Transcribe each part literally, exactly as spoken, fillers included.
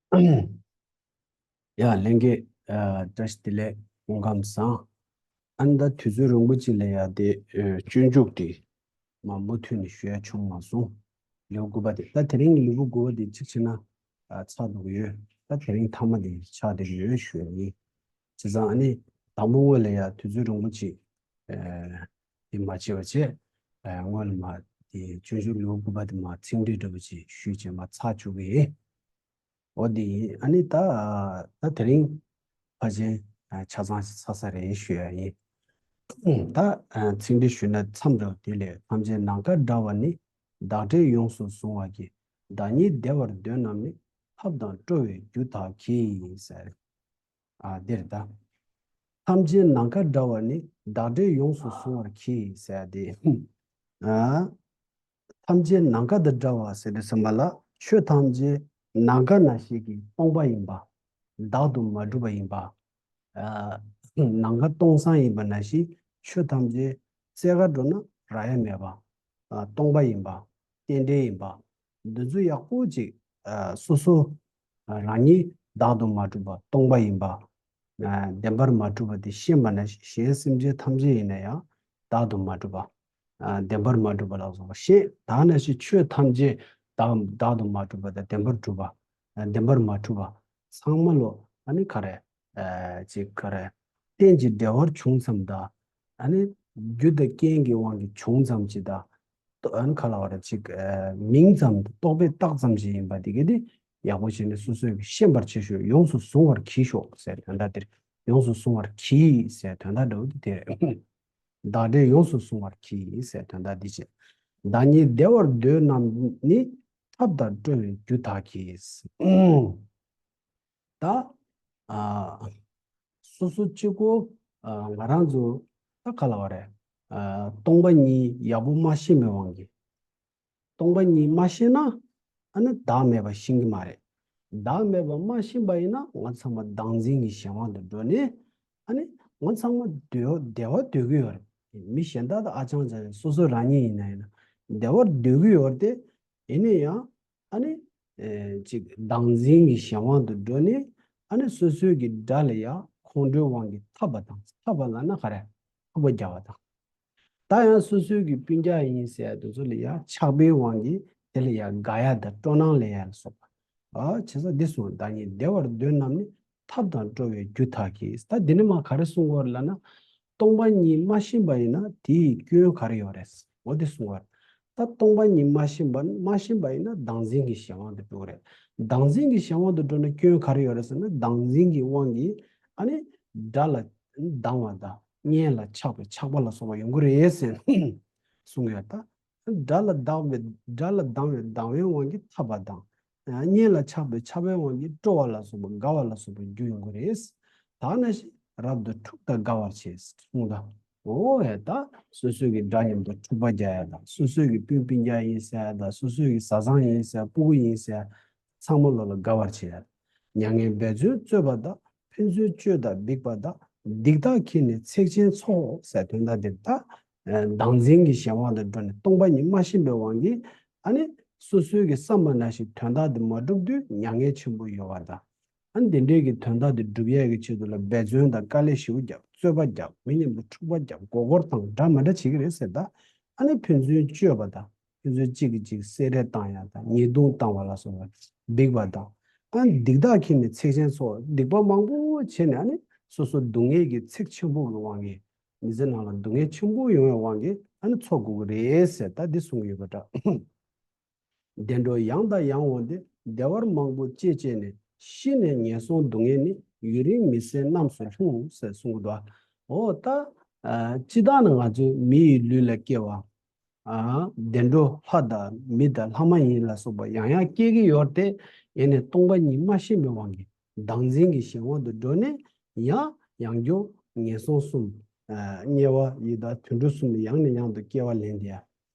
ཡ་ལྷན་རྒྱས། བཀྲ་ཤིས་བདེ་ལེགས། སྐུ་ཁམས་བཟང་། ཨ་ནི་ད་དུས་ཚོད་རིང་པོ་ཅིག་ལ་ཡ་དེ་སྤྱོད་འཇུག་དེ་མ་མུ་མཐུད་ནས་ཞུ་ཡ་བྱུང་མ་སོང་། ལེའུ་དགུ་པ་དེ། ད་དེ་རིང་ལེའུ་དགུ་པ་དེ་གཅིག་བྱས་ན་ཚར་འགྲོ་གི་ཡོད། ད་དེ་རིང་མཐའ་མ་དེ་ཆགས་བསྡད་ཀྱི་ཡོད་ཞུ་ཡ་ཡིན། བྱས་ཙང་ཨ་ནི་དང་པོ་སྔོན་ལ་ཡ་དུས་ཚོད་རིང་པོ་ཅིག་དེ་མ་བྱས་པ་བྱས། སྔོན་ལ་མ་དེ་སྤྱོད་འཇུག་ལེའུ་དགུ་པ་དེ་མ་ཚིག་འགྲེལ་འདྲ་པོ་ཅིག་ཞུས་བྱས་མ་ཚར་བཅུག་གི་ཡིན། འོ་དེ་ཡིན། ཨ་ནི་ད་ད་དེ་རིང་ཕལ་ཆེར་ཆ་ཚང་ཞིག་ཚར་ས་རེད་ཞུ་ཡ་ཡིན། ད་ཚིག་འགྲེལ་ཞུས་ན་མཚམས་འདྲ་བ་དེ་ལས། ཐམས་ཅད་ནམ་མཁའ་འདྲ་བ་ནི། བདག་འདྲས་ཡོངས་སུ་གཟུང་བར་གྱིས། བདག་ཉིད་བདེ་བར་འདོད་རྣམས་ནི། ཐབས་དང་སྤྲོ་བའི་རྒྱུ་དག་གིས་ཟེར། ཨ་འདིར་ད། ཐམས་ཅད་ནམ་མཁའ་འདྲ་བ་ནི། བདག་འདྲས་ཡོངས་སུ་གཟུང་བར་གྱིས་ཟེར་ཏེ། ཨ། ཐམས་ཅད་ནམ་མཁའ་དང་འདྲ་བ་ཟེར་དུས་ཙམ་པ་ལ། ཆོས་ཐམས་ཅད་ནམ་མཁའ་ནང་བཞིན་གྱི་སྟོང་པ་ཡིན་པ། བདག་ཏུ་མ་གྲུབ་པ་ཡིན་པ། ཨ་ནམ་མཁའ་སྟོང་སང་ཡིན་པ་ནང་བཞིན་ཆོས་ཐམས་ཅད་རྩེ་ག་འགྲོ་ན་རག་ཡ་མེད་པ། ཨ་སྟོང་པ་ཡིན་པ། རྟེན་འབྲེལ་ཡིན་པ། འདི་ཚོ་ཡག་པོ་ཅིག་ཨ་སོ་སོ་རང་ཉིད་བདག་ཏུ་མ་གྲུབ་པ་སྟོང་པ་ཡིན་པ། ཨ་བདེན་པར་མ་གྲུབ་པ་དེ་ཤེས་པ་ན། གཞན་སེམས་ཅན་ཐམས་ཅད་ཡིན་ན་ཡང་བདག་ཏུ་མ་གྲུབ་པ། ཨ་བདེན་པར་མ་གྲུབ་པ་ལ་སོགས་པ་ཤེས། ད་ནང་བཞིན་ཆོས་ཐམས་ཅད་བདག་བདག་ཏུ་མ་གྲུབ་པ་དང་བདེན་པར་གྲུབ་པ། ཨ་བདེན་པར་མ་གྲུབ་པ་ཚང་མ་ལོ། ཨ་ནི་ག་རེ། ཨ་ཅིག་ག་རེ། རྟེན་ཅིང་འབྲེལ་བར་བྱུང་ཙམ་དང་། ཨ་ནི་རྒྱུ་དང་རྐྱེན་གྱི་དབང་གིས་བྱུང་ཙམ་ཅིག་དང་། ཨ་ནི་ག་ལ་བ་རེ་ཅིག་ཨ་མིང་ཙམ་དང་རྟོག་པས་བཏགས་ཙམ་ཞིག་ཡིན་པ་དེ་ག་དེ་ཡག་པོ་བྱས་ནས་སོ་སོས་ཀྱིས་ཤེས་པར་བྱེད་ཤོག། ཡོངས་སུ་གཟུང་བར་གྱིས་ཤོག་ཟེར་དོན་དག་དེར། ཡོངས་སུ་གཟུང་བར་གྱིས་ཟེར་དོན་དག་འདྲ་བོ་དེ་དེ་རེད། བདག་འདྲས་ཡོངས་སུ་གཟུང་བར་གྱིས་ཟེར་དོན་དག་འདི་བྱས། བདག་ཉིད་བདེ་བར་འདོད་རྣམས་ནི། ཐབས་དང་སྤྲོ་བའི་རྒྱུ་དག་གིས། ད་ཨ་སོ་སོ་གཅིག་པོ་ཨ་ང་རང་ཚོ་ད་ག་ལ་བ་རེད། ཨ་སྟོང་པ་ཉིད་ཡག་པོ་མ་ཤེས་པའི་དབང་གིས། སྟོང་པ་ཉིད་མ་ཤེས་ན་ཨ་ནི་བདག་མེད་པ་ཤེས་ཀྱི་མ་རེད། བདག་མེད་པ་མ་ཤེས་པ་ཡིན་ན་ང་ཚང་མ་བདག་འཛིན་གྱི་གཞན་དབང་དུ་འགྲོ་ནས། ཨ་ནི་ང་ཚང་མ་བདེ་བ་བདེ་བ་འདོད་ཀྱི་ཡོད་རེད། མི་གཞན་དག་དང་ཨ་ཅང་ཅང་སོ་སོ་རང་ཉིད་ཡིན་ན་ཡིན་ན་བདེ་བ་འདོད་ཀྱི་ཡོད་རེད་དེ། ཡིན་ན་ཡང་། ཨ་ནི། ཨེ་ཅིག་བདག་འཛིན་གྱི་གཞན་དབང་དུ་འགྲོ་ནས། ཨ་ནི་སོ་སོའི་གི་དགྲ་ལ་ཡང་ཁོང་ཁྲོའི་དབང་གིས་འཐབ་པ་དང་། འཐབ་པ་ལབ་ན་ག་རེ། འཐབ་པ་རྒྱག་པ་དང་། ད་ཡང་སོ་སོའི་གི་སྤུན་ཀྱག་ཡིན་ཟེར་ཡ་དེ་ཚོ་ལ་ཡང་ཆགས་པའི་དབང་གིས་དེ་ལ་ཡང་དགའ་ཡ་དང་སྤྲོ་སྣང་ལེན་ཡ་ལ་སོགས་པ། ཨ་བྱས་ཙང་འདི་གསུངས། བདག་ཉིད་བདེ་བར་འདོད་རྣམས་ནི། ཐབས་དང་སྤྲོ་བའི་རྒྱུ་དག་གིས། ད་འདི་ནི་མ་ག་རེ་གསུང་གི་ཡོད་རེད་ལབ་ན། སྟོང་པ་ཉིད་མ་ཤེས་པ་ཡིན་ན་དེའི་སྐྱོན་ག་རེ་ཡོད་རེད། འོ་དེ་གསུང་བར། ད་སྟོང་པ་ཉིད་མ་ཤེས་པ་མ་ཤེས་པ་ཡིན་ན་བདག་འཛིན་གྱི་གཞན་དབང་དུ་འགྲོ་གི་རེད། བདག་འཛིན་གྱི་གཞན་དབང་དུ་འགྲོ་ན་སྐྱོན་ག་རེ་ཡོད་རེད་ཟེར་ན། བདག་འཛིན་གྱི་དབང་གིས་ཨ་ནི་དགྲ་ལ་སྡང་བ་དང་གཉེན་ལ་ཆགས་པའི་ཆགས་པ་ལ་སོགས་པ་ཡོང་གི་རེད་ཟེར་གསུང་གི་ཡོད། ད་དགྲ་ལ་སྡང་བའི་དགྲ་ལ་སྡང་བའི་སྡང་བའི་དབང་གིས་འཐབ་པ་དང་། གཉེན་ལ་ཆགས་པའི་ཆགས་པའི་དབང་གིས་སྤྲོ་བ་ལ་སོགས་པ་དགའ་བ་ལ་སོགས་པའི་རྒྱུ་ཡོང་གི་རེད། ད་ནི་རབ་ཏུ་འཁྲུགས་དང་དགའ་བར་བྱེད་གསུངས་ད། འོ་ཡ། ད་སོ་སོའི་གི་དགྲ་མཉམ་དུ་འཁྲུག་པ་རྒྱག་ཡ་དང་། སོ་སོའི་གི་སྤུན་སྤུན་ཀྱག་ཡིན་ཟེར་ཡ་དང་། སོ་སོའི་གི་བཟའ་ཚང་ཡིན་ཟེར་ཡ། སྤུ་གུ་ཡིན་ཟེར་ཡ། ཚང་མ་ལོ་ལ་དགའ་བར་བྱེད་ཡ། མྱ་ངན་འབད་བརྩོན་རྩོད་པ་དང་། ཕན་ཚུན་བཅོས་དང་འབིགས་པ་དང་། སྡིག་དག་ཁྱེར་ནས་ཚེགས་ཆེན་འཚོགས་ཟེར་དོན་དག་འདིར། ད་བདག་འཛིན་གྱི་གཞན་དབང་དུ་འགྲོ་ནས་སྟོང་པ་ཉིད་མ་ཤེས་པའི་དབང་གིས། ཨ་ནི་སོ་སོའི་གི་བསམ་པ་ནང་བཞིན་དོན་དག་འདི་མ་འགྲུབ་དུས་མྱ་ངན་ཆེན་པོ་ཡོང་བ་དང་། ཨ་ནི་འདི་འདྲའི་གི་དོན་དག་འདི་འགྲུབ་ཡས་ཀྱི་ཆེད་དུ་ལ་འབད་བརྩོན་དང་དཀའ་ལས་ཞེ་པོ་རྒྱབ། རྩོད་པ་རྒྱབ། མི་མཉམ་དུ་འཁྲུག་པ་རྒྱབ། མགོ་སྐོར་བཏང་། འདྲ་མི་འདྲ་བྱེད་ཀྱི་རེད་ཟེར། ད་ཨ་ནི་ཕན་ཚུན་བཅོས་པ་དང་། ཕན་ཚུན་གཅིག་གིས་གཅིག་བསད་རེས་བཏང་ཡ་དང་། ཉེས་རྡུང་བཏང་བ་ལ་སོགས་པ། འབིགས་པ་དང་། ཨ་ནི་སྡིག་དག་ཁྱེར་ནས་ཚེགས་ཆེན་འཚོགས། སྡིག་པ་མང་པོ་བྱས་ནས་ཨ་ནི་སོ་སོ་སྡུག་བསྔལ་གྱི་ཚེགས་ཆེན་པོ་གི་དབང་གིས། མི་ཚེ་ནང་ལ་སྡུག་བསྔལ་ཆེན་པོ་ཡོང་བའི་དབང་གིས་ཨ་ནི་འཚོགས་དགོས་ཀྱི་རེད་ཟེར། ད་འདི་གསུང་གི་ཡོད་པ་འདྲ། བདེ་འགྲོ་ཡང་དང་ཡང་འོང་སྟེ། བདེ་བ་མང་པོ་སྤྱད་བྱས་ནས། ཤི་ནས་ངན་སོང་སྡུག་བསྔལ་ནི། ཡུན་རིང་མི་བཟད་རྣམས་སུ་ལྷུང་ཟེར་གསུངས་འདུག། འོ་ད་ཨ་སྤྱིར་བཏང་ནི་ང་ཚོའི་མི་ཡི་ལུས་ལ་སྐྱེ་བ། ཨ་བདེ་འགྲོ་ལྷ་དང་མི་དང་ལྷ་མ་ཡིན་ལ་སོགས་པ་ཡང་ཡང་སྐྱེ་གི་ཡོད་དེ། ཡིན་ནའི་སྟོང་པ་ཉིད་མ་ཤེས་པའི་དབང་གིས་བདག་འཛིན་གྱི་གཞན་དབང་དུ་འགྲོ་ནས། ཡང་ཡང་བསྐྱར་ངན་སོང་གསུམ། ཨ་དམྱལ་བ་ཡི་དྭགས་དུད་འགྲོ་གསུམ་ལ་ཡང་ནས་ཡང་དུ་སྐྱེ་བ་ལེན་དེ།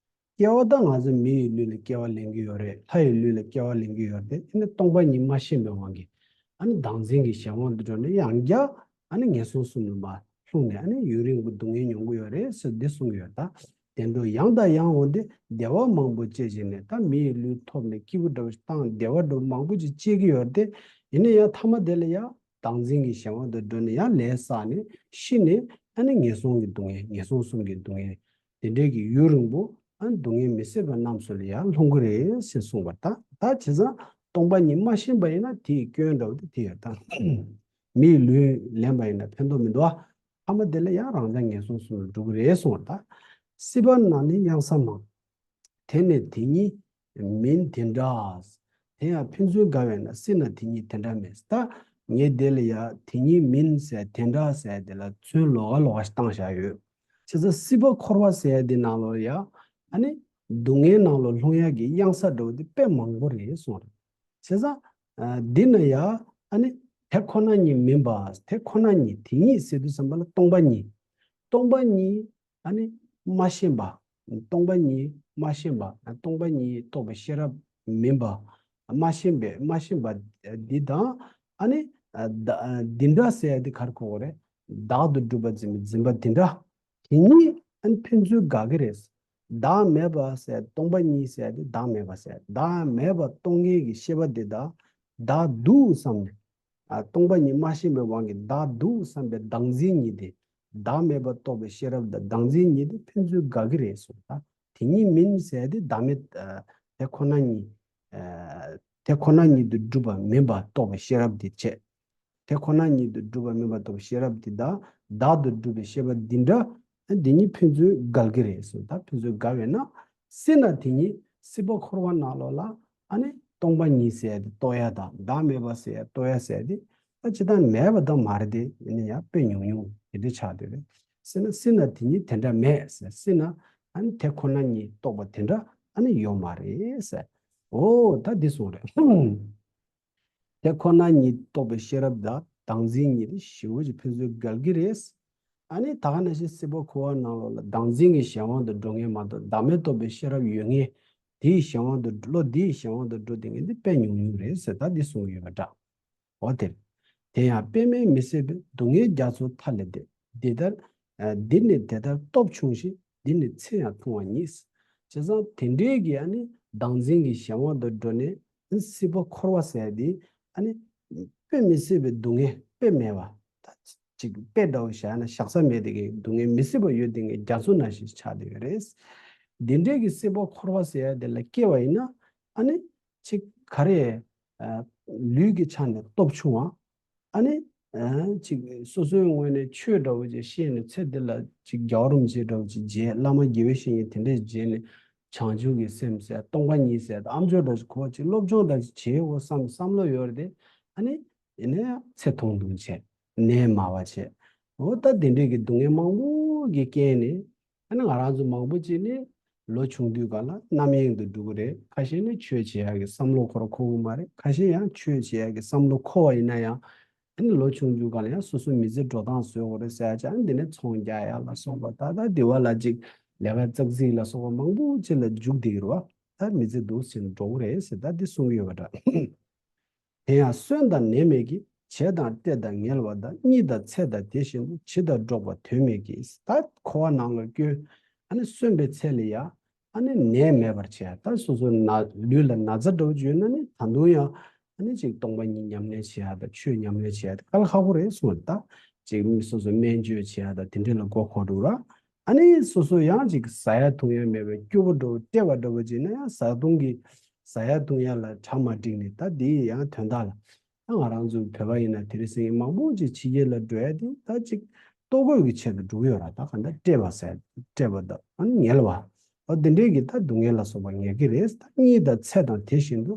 སྐྱེ་བ་ད་ང་ཚོ་མི་ཡི་ལུས་ལ་སྐྱེ་བ་ལེན་གྱི་ཡོད་རེད། ལྷ་ཡི་ལུས་ལ་སྐྱེ་བ་ལེན་གྱི་ཡོད་རེད། ཨ་ནི་སྟོང་པ་ཉིད་མ་ཤེས་པའི་དབང་གིས་ཨ་ནི་བདག་འཛིན་གྱི་གཞན་དབང་དུ་འགྲོ་ནས་ཡང་བསྐྱར་ཨ་ནི་ངན་སོང་གསུམ་ལ་མར་ལྷུང་ནས་ཨ་ནི་ཡུན་རིང་པོ་སྡུག་བསྔལ་མྱོང་གི་ཡོད་རེད་ཟེར་འདི་གསུང་གི་ཡོད། ད་བདེ་འགྲོ་ཡང་དང་ཡང་འོང་སྟེ། བདེ་བ་མང་པོ་སྤྱད་བྱས་ནས། ད་མི་ཡི་ལུས་ཐོབ་ནས་སྐྱིད་པོ་འདྲ་བོ་ཞིག་བཏང་། བདེ་བ་འདྲ་བོ་མང་པོ་ཅིག་སྤྱད་ཀྱི་ཡོད་རེད་དེ། ཡིན་ན་ཡང་ཐ་མ་དེ་ལ་ཡང་བདག་འཛིན་གྱི་གཞན་དབང་དུ་འགྲོ་ནས་ཡང་ལས་བསགས་ནས་ཤི་ནས། ཨ་ནི་ངན་སོང་གི་སྡུག་བསྔལ། ངན་སོང་གསུམ་གྱི་སྡུག་བསྔལ། དེ་འདྲའི་གི་ཡུན་རིང་པོ། ཨ་ནི་སྡུག་བསྔལ་མི་སྲིད་པ་རྣམས་སུ་ལ་ཡང་ལྷུང་གི་རེད་ཟེར་གསུངས་པ། ད་ད་བྱས་ཙང་སྟོང་པ་ཉིད་མ་ཤེས་པ་ཡིན་ན་དེའི་སྐྱོན་འདྲ་བོ་དེ་དེ་ཡོད་ད། མིའི་ལུས་ལེན་པ་ཡིན་ན་ཕན་ཐོགས་མི་འདུག་ཨ། ཐ་མ་དེ་ལ་ཡང་རང་ཅག་ངན་སོང་གསུམ་ལ་འགྲོ་གི་རེད་གསུངས་པ། ད་སྲིད་པ་ན་ནི་གཡང་ས་མང་། དེ་ནི་དེ་ཉིད་མིན་དེ་འདྲ། དེ་ཡང་ཕན་ཚུན་འགལ་བས་ན། སྲིད་ན་དེ་ཉིད་དེ་འདྲ་མེད། ད་ངས་དེ་ལ་ཡ་དེ་ཉིད་མིན་ཟེར་དེ་འདྲ་ཟེར་དེ་ལ་ཚུར་ལོགས་ཀ་ལོགས་ཀ་ཞིག་བཏང་བཞག་ཡོད། བྱས་ཙང་སྲིད་པ་འཁོར་བ་ཟེར་དེ་ནང་ལོགས་ཡ། ཨ་ནི་སྡུག་བསྔལ་ནང་ལོགས་ལྷུང་ཡག་གི་གཡང་ས་འདྲ་བོ་དེ་དཔེ་མང་པོ་རེད་གསུངས་རེད། བྱས་ཙང་ཨ་འདི་ན་ཡ། ཨ་ནི་དེ་ཁོ་ན་ཉིད་མིན་པ། དེ་ཁོ་ན་ཉིད། དེ་ཉིད་ཟེར་དུས་ཙམ་པ་ལ་སྟོང་པ་ཉིད། སྟོང་པ་ཉིད། ཨ་ནི་མ་ཤེས་པ། སྟོང་པ་ཉིད་མ་ཤེས་པ། སྟོང་པ་ཉིད་རྟོགས་པའི་ཤེས་རབ་མིན་པ། མ་ཤེས་པའི། མ་ཤེས་པ་འདི་དང་། ཨ་ནི་ཨ་ད་ཨ་འདི་འདྲ་ཟེར་ཡ་འདི་ག་རེ་གོ་དགོས་རེད། བདག་ཏུ་གྲུབ་པ་འཛིན་པའི་འཛིན་པ་འདི་འདྲ། དེ་གཉིས་ཨ་ནི་ཕན་ཚུན་འགལ་གྱི་རེད། བདག་མེད་པ་ཟེར། སྟོང་པ་ཉིད་ཟེར་ཡ་འདི་བདག་མེད་པ་ཟེར། བདག་མེད་པ་རྟོགས་ངེས་ཀྱི་ཤེས་པ་འདི་དང་། བདག་འདུག་བསམ་ནས། ཨ་སྟོང་པ་ཉིད་མ་ཤེས་པའི་དབང་གིས་བདག་འདུག་བསམ་པའི་བདག་འཛིན་གཉིས་དེ། བདག་མེད་པ་རྟོགས་པའི་ཤེས་རབ་དང་བདག་འཛིན་གཉིས་དེ་ཕན་ཚུན་འགལ་གྱི་རེད་གསུངས། ད་དེ་གཉིས་མིན་ཟེར་དེ་བདག་མེད། ཨ་དེ་ཁོ་ན་ཉིད། ཨ་དེ་ཁོ་ན་ཉིད་དུ་གྲུབ་པ་མིན་པ་རྟོགས་པའི་ཤེས་རབ་དེ་བྱས། དེ་ཁོ་ན་ཉིད་དུ་གྲུབ་པ་མིན་པ་རྟོགས་པའི་ཤེས་རབ་དེ་དང་བདག་ཏུ་གྲུབ་པའི་ཤེས་པ་འདི་འདྲ། ཨ་འདི་གཉིས་ཕན་ཚུན་འགལ་གྱི་རེད་གསུངས། ད་ཕན་ཚུན་འགལ་བས་ན། སྲིད་ན་དེ་ཉིད། སྲིད་པ་འཁོར་བ་ནང་ལོགས་ལ། ཨ་ནི་སྟོང་པ་ཉིད་ཟེར་ཡ་དེ་རྟོགས་ཡ་དང་བདག་མེད་པ་ཟེར་ཡ་རྟོགས་ཡ་ཟེར་ཡ་དེ། ཨ་ཅི་ལྟར་མེད་པ་དང་མ་རེད་དེ། ཡིན་ན་ཡང་དཔེ་ཉུང་ཉུང་དེ་འདྲ་ཆགས་བསྡད་རེད། སྲིད་ན། སྲིད་ན་དེ་ཉིད་དེ་འདྲ་མེད་ཟེར། སྲིད་ན་ཨ་ནི་དེ་ཁོ་ན་ཉིད་རྟོགས་པ་དེ་འདྲ་ཨ་ནི་ཡོད་མ་རེད་ཟེར། འོ་ད་འདི་གསུངས་རེད། དེ་ཁོ་ན་ཉིད་རྟོགས་པའི་ཤེས་རབ་དང་བདག་འཛིན་གཉིས་དེ་ཞེ་པོ་ཅིག་ཕན་ཚུན་འགལ་གྱི་རེད། ཨ་ནི་ད་ག་ནང་བཞིན་སྲིད་པ་འཁོར་བ་ནང་ལོགས་ལ་བདག་འཛིན་གྱི་གཞན་དབང་དུ་འགྲོ་མཁན་མ་གཏོགས་བདག་མེད་རྟོགས་པའི་ཤེས་རབ་ཡོད་མཁན། དེའི་གཞན་དབང་དུ། བློ་དེའི་གཞན་དབང་དུ་འགྲོ་བསྡད་མཁན་དེ་དཔེ་ཉུང་ཉུང་རེད་ཟེར། ད་འདི་གསུངས་ཡོད་པ་འདྲ། འོ་དེ། དེ་ཡང་དཔེ་མེད་མི་སྲིད་པའི། སྡུག་བསྔལ་རྒྱ་མཚོ་མཐའ་ལས་འདས། འདི་ལྟར། ཨ་འདི་ནི་དེ་ལྟར་སྟོབས་ཆུང་ཞིང་། འདི་ནི་ཚེ་ཡང་ཐུང་བ་ཉིད། བྱས་ཙང་དེ་འདྲའི་གི་ཨ་ནི་བདག་འཛིན་གྱི་གཞན་དབང་དུ་འགྲོ་ནས། ཨ་ནི་སྲིད་པ་འཁོར་བ་ཟེར་ཡ་དེ་ཨ་ནི་དཔེ་མི་སྲིད་པའི་སྡུག་བསྔལ་དཔེ་མེད་པ། ད་ཅིག་དཔེ་འདྲ་བོ་བཞག་ན་བཞག་ས་མེད་དེ་གི་སྡུག་བསྔལ་མི་སྲིད་པ་ཡོད་དེ་གི་རྒྱ་མཚོ་ནང་བཞིན་ཆགས་བསྡད་ཡོད་རེད། འདི་འདྲའི་གི་སྲིད་པ་འཁོར་བ་ཟེར་ཡ་དེ་ལ་སྐྱེ་བ་ཡིན་ན། ཨ་ནི་ཅིག་ག་རེ། ཨ་ལུས་ཀྱི་ཆ་ནས་སྟོབས་ཆུང་བ། ཨ་ནི། ཨ་ཅིག་སོ་སོའི་ངོས་ནས་ཆོས་འདྲ་བོ་ཅིག་བཤད་ནས་ཚེ་འདི་ལ་ཅིག་རྒྱལ་བ་རིན་པོ་ཆེ་འདྲ་བོ་ཅིག་མཇལ། བླ་མ་དགེ་བའི་བཤེས་གཉེན་དེ་འདྲས་མཇལ་ནས་བྱང་ཆུབ་ཀྱི་སེམས་ཟེར། སྟོང་པ་ཉིད་ཟེར། ཨ་མཆོག་འདྲ་ཅིག་གོ་ཅིག་སློབ་སྦྱོང་འདྲ་ཅིག་བྱེད་དགོས་བསམ་བསམ་བློ་ཡོད་རེད་དེ། ཨ་ནི་ཡིན་ན་ཡང་ཚེ་ཐུང་ཐུང་བྱས། ནད་མང་བ་བྱས། འོ་ད་དེ་འདྲས་ཀྱི་སྡུག་བསྔལ་མང་པོ་གི་རྐྱེན་ནས། ཨ་ནི་ང་རང་ཚོ་མང་པོ་ཅིག་ནི་ལོ་ཆུང་དུས་སྒང་ལ་རྣམ་གཡེང་དུ་འགྲོ་གི་རེད། ཁ་ཤས་ནི་ཆོས་བྱེད་ཡག་གི་བསམ་བློ་ཁོ་རང་འཁོར་གི་མ་རེད། ཁ་ཤས་ཡང་ཆོས་བྱེད་ཡག་གི་བསམ་བློ་འཁོར་བ་ཡིན་ན་ཡང་། ཨ་ནི་ལོ་ཆུང་དུས་སྒང་ལ་ཡང་སོ་སོ་མི་ཚེ་འགྲོ་སྟངས་བཟོ་དགོས་རེད་ཟེར་ཡག་ཅིག་ཨ་ནི་འདི་ནས་ཚོང་རྒྱག་ཡག་ལ་སོགས་པ། ད་ལྟ་འདི་བ་ལ་ཅིག་ལས་ཀ་ཙག་ཙིག་ལ་སོགས་པ་མང་པོ་ཅིག་ལ་འཇུག་བསྡད་ཀྱི་རེད་བ། ད་མི་ཚེ་འདུག་ཟིན་འགྲོ་གི་རེད་ཟེར། ད་འདི་གསུང་གི་ཡོད་པ་འདྲ། དེ་ཡང་གསོན་དང་ནད་མེད་ཀྱི། བྱེད་དང་སྤྲད་དང་ངལ་བ་དང་། གཉིད་དང་འཚེ་དང་དེ་བཞིན་དུ། བྱིས་དང་འགྲོགས་པ་དོན་མེད་ཀྱི། ད་འཁོར་བ་ནང་ལ་སྐྱོན། ཨ་ནི་གསོན་པའི་ཚེ་ལ་ཡ། ཨ་ནི་ནད་མེད་པར་བྱེད་ཡ། ད་སོ་སོ་ན་ལུས་ལ་ན་ཚ་འདྲ་བོ་ཅིག་ཡོད་ན་ནི་ད་དུང་ཡང་ཨ་ནི་ཅིག་སྟོང་པ་ཉིད་ཉམས་ལེན་བྱེད་ཡ་དང་ཆོས་ཉམས་ལེན་བྱེད་ཡ་དེ་དཀའ་ལས་ཁག་པོ་རེད་གསུངས། ད་ཅིག་མི་སོ་སོ་སྨན་བཅོས་བྱེད་ཡ་དང་དེ་འདྲ་ལ་མགོ་འཁོར་འདུག་ར། ཨ་ནི་སོ་སོ་ཡང་ཅིག་ཟ་ཡ་འཐུང་ཡ་མེད་པའི་སྐྱོ་པོ་འདྲ་བོ་བཀྲེས་པ་འདྲ་བོ་ཅིག་ན་ཡང་བཟའ་བཏུང་གི་ཟ་ཡ་འཐུང་ཡ་ལ་གྲ་མ་འགྲིག་ནས། ད་དེ་ཡང་དོན་དག་ལ་ད་ང་རང་ཚོ་བོད་པ་ཡིན་ན་དེ་རིང་སང་ཉིན་མང་པོ་ཅིག་ཕྱི་རྒྱལ་ལ་འགྲོ་ཡ་དེ་ད་ཅིག་ལྟོ་གོས་ཀྱི་ཆེད་དུ་འགྲོ་གི་ཡོད་ར། ད་ག་འདྲ་བཀྲེས་པ་ཟེར། བཀྲེས་པ་དང་ཨ་ནི་ངལ་བ། ཨ་དེ་འདྲའི་གི་ད་སྡུག་བསྔལ་ལ་སོགས་པ་ངལ་གི་རེད། ད་གཉིད་དང་འཚེ་དང་དེ་བཞིན་དུ།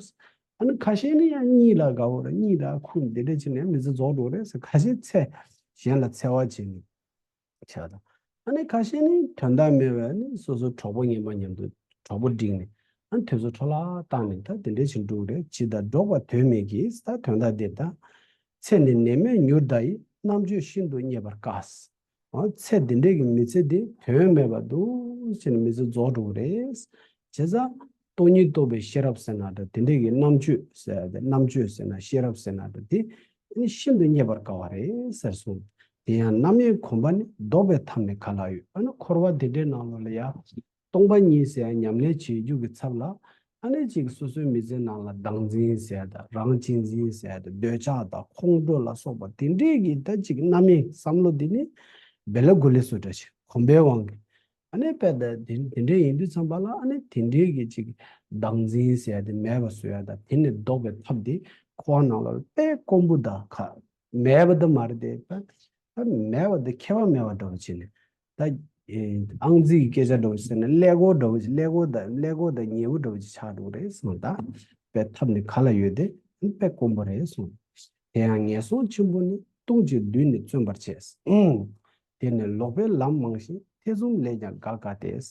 ཨ་ནི་ཁ་ཤས་ནི་ཡང་གཉིད་ལ་དགའ་བོ་ར། གཉིད་ལ་ཁུག་འདི་འདྲ་བྱས་ནས་མི་ཚེ་རྫོགས་འགྲོ་རེད་ཟེར། ཁ་ཤས་འཚེ། གཞན་ལ་འཚེ་བ་བྱས་ནས། བྱ་དང་། ཨ་ནི་ཁ་ཤས་ནི་དོན་དག་མེད་པའི་ནི་སོ་སོ་གྲོགས་པོ་ངན་པ་མཉམ་དུ་གྲོགས་པོ་བསྒྲིགས་ནས། ཨ་ནི་དུས་ཚོད་འཕྲོ་བརླག་བཏང་ནས་ད་དེ་འདྲའི་ཕྱིར་འགྲོ་གི་རེད། བྱིས་དང་འགྲོགས་པ་དོན་མེད་ཀྱི། ད་དོན་དག་འདི་ད། ཚེ་ནི་ནད་མེད་མྱུར་འདའ་ཡི། རྣམ་དཔྱོད་ཤིན་ཏུ་རྙེད་པར་དཀའ། འོ་ཚེ་འདི་འདྲའི་གི་མི་ཚེ་འདི་དོན་མེད་པ་འདུག་ཟེར་ནས་མི་ཚེ་རྫོགས་འགྲོ་གི་རེད། བྱས་ཙང་སྟོང་ཉིད་རྟོགས་པའི་ཤེས་རབ་ཟེར་ན་འདྲ། དེ་འདྲའི་གི་རྣམ་དཔྱོད་ཟེར་ཡ་དེ། རྣམ་དཔྱོད་ཟེར་ན་ཤེས་རབ་ཟེར་ན་འདྲ། དེ་ནི་ཤིན་ཏུ་རྙེད་པར་དཀའ་བ་རེད་ཟེར་གསུངས། དེ་ཡང་རྣམ་གཡེང་གོམས་པ་ནི། ལྡོག་པའི་ཐབས་ནི་ག་ལ་ཡོད། ཨ་ནི་འཁོར་བ་འདི་འདྲའི་ནང་ལོགས་ལ་ཡ། སྟོང་པ་ཉིད་ཟེར་ཡ་ཉམས་ལེན་བྱེད་རྒྱུ་གི་ཚབ་ལ། ཨ་ནི་ཅིག་སོ་སོའི་མི་ཚེ་ནང་ལ་བདག་འཛིན་ཟེར་ཡ་དང་རང་གཅེས་འཛིན་ཟེར་ཡ་དང་འདོད་ཆགས་དང་ཁོང་ཁྲོ་ལ་སོགས་པ་དེ་འདྲས་ཀྱི་ད་ཅིག་རྣམ་གཡེང་བསམ་བློ་འདི་ནི་བེ་ལ་གུ་ལི་སུ་འདྲ་ཞིག་གོམས་པའི་དབང་གིས། ཨ་ནི་དཔེ་ད་དེ་དེ་འདྲས་ཡིན་དུས་ཙམ་པ་ལ་ཨ་ནི་དེ་འདྲས་ཀྱི་ཅིག་བདག་འཛིན་ཟེར་ཡ་དེ་མེད་པ་བཟོ་ཡ་དང་དེ་ནས་ལྡོག་པའི་ཐབས་དེ་འཁོར་བ་ནང་ལ་དཔེ་དཀོན་པོ་དང་ཁ་མེད་པ་དེ་མ་རེད་དེ། ད་ད་མེད་པ་དེ་ཁྱད་པར་མེད་པ་འདྲ་བོ་བྱས་ནས་ད་ཨེ་ཨང་རྩིས་ཀྱི་སྐད་ཆ་འདྲ་བོ་ཟེར་ན་ཀླད་ཀོར་འདྲ་བོ་ཞིག་ཀླད་ཀོར་དང་ཀླད་ཀོར་དང་ཉེ་བོ་འདྲ་བོ་ཞིག་ཆགས་འགྲོ་གི་རེད་གསུངས། ད་དཔེ་ཐབས་ནི་ག་ལ་ཡོད་དེ་དཔེ་དཀོན་པོ་རེད་གསུངས། དེ་ཡང་ངན་སོང་ཆེན་པོ་ནི་ལྟུང་བྱེད་བདུད་ནི་བརྩོན་པར་བྱེད། དེ་ནི་ལོག་པའི་ལམ་མང་ཞིང་ཐེ་ཚོམ་ལས་ཀྱང་འགལ་དཀའ་སྟེ། བྱས་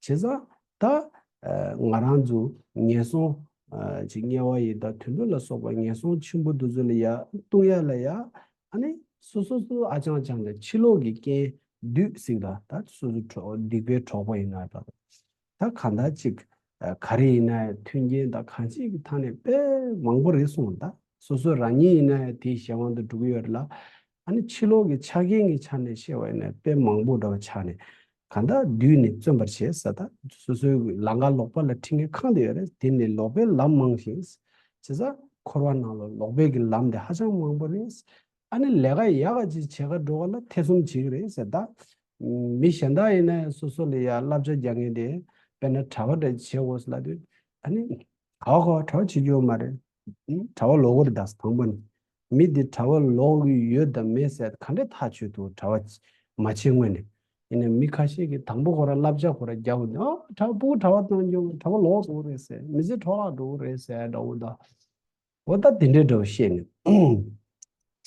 ཙང་ད་ཨ་ང་རང་ཚོ་ངན་སོང་ཨ་ཅིག་དམྱལ་བ་ཡི་དྭགས་དུད་འགྲོ་ལ་སོགས་པ་ངན་སོང་ཆེན་པོ་འདི་ཚོ་ལ་ཡ་ལྟུང་ཡ་ལ་ཡ་ཨ་ནི་སོ་སོ་སོ་ཨ་ཅང་ཅང་དང་ཕྱི་ལོགས་ཀྱི་རྐྱེན་བདུད་ཟེར་ད་ད་སོ་སོ་གྲོགས་སྡིག་པའི་གྲོགས་པོ་ཡིན་ན་འདྲ། ད་གང་ལྟར་ཅིག་ཨ་ག་རེ་ཡིན་ན་ཡང་མཐུན་རྐྱེན་དང་གང་ཅིའི་ཐད་ནས་དཔེ་མང་པོ་རེད་གསུངས། ད་སོ་སོ་རང་ཉིད་ཡིན་ན་ཡང་དེའི་གཞན་དབང་དུ་འགྲོ་གི་ཡོད་རེད་ལ། ཨ་ནི་ཕྱི་ལོགས་ཀྱི་ཆ་རྐྱེན་གྱི་ཆ་ནས་བཤད་པ་ཡིན་ན་དཔེ་མང་པོ་འདྲ་བ་ཆགས་ནས་གང་ལྟར་བདུད་ནི་བརྩོན་པར་བྱེད་ཟེར། ད་སོ་སོའི་ལམ་ཁ་ལོག་པ་ལ་ཁྲིད་མཁན་གང་དེ་ཡོད་རེད། དེ་ནི་ལོག་པའི་ལམ་མང་ཞིང་། བྱས་ཙང་འཁོར་བ་ནང་ལ་ལོག་པའི་གི་ལམ་དེ་ཧ་ཅང་མང་པོ་རེད། ཨ་ནི་ལས་ཀ་ཡག་ག་ཅིག་བྱེད་ག་འགྲོ་ག་ལ་ཐེ་ཚོམ་བྱེད་ཀྱི་རེད་ཟེར། ད་མི་གཞན་དག་ཡིན་ན་ཡང་སོ་སོ་ལ་ཡ་བསླབ་བྱ་རྒྱག་མཁན་དེ་དཔེར་ན་གྲྭ་པ་འདྲ་བྱེད་དགོས་ལབ་དུས་ཨ་ནི་ག་བ་ག་བ་གྲྭ་པ་བྱེད་རྒྱུ་ཡོད་མ་རེད། གྲྭ་པ་ལོག་གི་རེད། ད་དང་པོ་ནི་མི་འདི་གྲྭ་པ་ལོག་གི་ཡོད་དམ་མེད་ཟེར་ག་འདྲས་ཐག་ཆོད་འདུག་གྲྭ་པ་མ་བྱེད་སྔོན་ནས། ཡིན་ནའི་མི་ཁ་ཤས་ཀྱིས་དང་པོ་ཁོ་རང་བསླབ་བྱ་ཁོ་རང་རྒྱག་དགོས་འདུག་ཨ་གྲྭ་པ་ཕྲུ་གུ་གྲྭ་པ་བཏང་རྒྱུ་གྲྭ་པ་ལོག་འགྲོ་གི་རེད་ཟེར། མི་ཚེ་འཕྲོ་བརླག་འགྲོ་གི་རེད་ཟེར་འདྲ་བོ་འདུག་འོ་ད་དེ་འདྲའི་འདྲ་བོ་བཤད་ནས།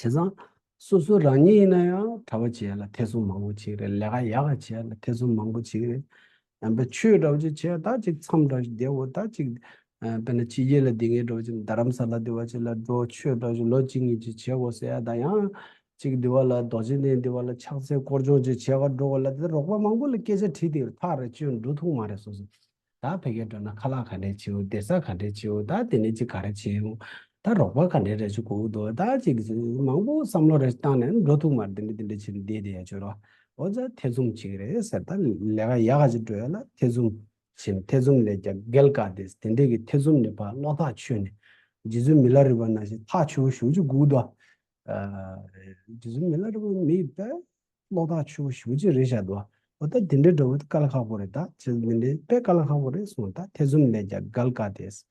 བྱས་ཙང་སོ་སོ་རང་ཉིད་ཡིན་ན་ཡང་གྲྭ་པ་བྱེད་ཡ་ལ་ཐེ་ཚོམ་མང་པོ་བྱེད་ཀྱི་རེད། ལས་ཀ་ཡག་ག་བྱེད་ཡ་ལ་ཐེ་ཚོམ་མང་པོ་བྱེད་ཀྱི་རེད། ཡང་པའི་ཆོས་འདྲ་བོ་ཅིག་བྱེད་ཡ་ད་ཅིག་མཚམས་འདྲ་ཞིག་བསྡད་འོ་ད་ཅིག་ཨ་དཔེར་ན་ཕྱི་རྒྱལ་ལ་བསྡད་མཁན་འདྲ་བོ་ཅིག་རྡ་རམ་ས་ལ་འདི་བ་ཅིག་ལ་འགྲོ་ཆོས་འདྲ་བོ་ཅིག་ལོ་གཅིག་གཉིས་ཅིག་བྱེད་དགོས་ཟེར་ཡ་ད་ཡང་ཅིག་འདི་བ་ལ་རྡོ་རྗེ་གདན་འདི་བ་ལ་ཕྱག་འཚལ་སྐོར་སྦྱོང་ཅིག་བྱེད་ག་འགྲོ་ག་ལ་དེ་རོགས་པ་མང་པོ་ལ་སྐད་ཆ་དྲིས་དེ་ཐག་རེ་ཆོད་འགྲོ་ཐུབ་མ་རེད་སོ་སོ། ད་ཕ་གིར་འགྲོ་ན་ཁ་ལག་ག་འདྲས་བྱེད་འོ། བསྡད་ས་ག་འདྲས་བྱེད་འོ། ད་དེ་ནས་ཅིག་ག་རེ་བྱེད་འོ། ད་རོགས་པ་ག་འདྲས་རེ་ཅིག་དགོས་འདུག་ད་ཅིག་མང་པོ་བསམ་བློ་རེ་བཏང་ནས་འགྲོ་ཐུབ་མ་རེད། དེ་འདྲས་དེ་འདྲས་བྱེད་ནས་བསྡད་བསྡད་ཡ་ཆོས་ར། འོ་ཙ་ཐེ་ཚོམ་བྱེད་ཀྱི་རེད་ཟེར། ད་ལས་ཀ་ཡག་ག་ཅིག་འགྲོ་ཡ་ལ་ཐེ་ཚོམ་བྱེད་ནས་ཐེ་ཚོམ་ལས་ཀྱང་འགལ་དཀའ་སྟེ། དེ་འདྲས་ཀྱི་ཐེ་ཚོམ་ནས་ཕར་བློ་ཐག་ཆོད་ནས་རྗེ་བཙུན་མི་ལ་རས་པ་ནང་བཞིན་ཐག་ཆོད་པོ་ཞེ་པོ་ཅིག་དགོས་འདུག་ཨ་རྗེ་བཙུན་མི་ལ་རས་པ་མི་དཔེ་བློ་ཐག་ཆོད་པོ་ཞེ་པོ་ཅིག་རེད་ཤག་འདུག་འོ་ད་དེ་འདྲའི་འདྲ་བོ་དཀའ་ལས་ཁག་པོ་རེད། ད་ཅི་མི་འདྲའི་དཔེ་དཀའ་ལས་ཁག་པོ་རེད་གསུངས། ད་ཐེ་ཚོམ་ལས་ཀྱང་འགལ་དཀའ་སྟེ།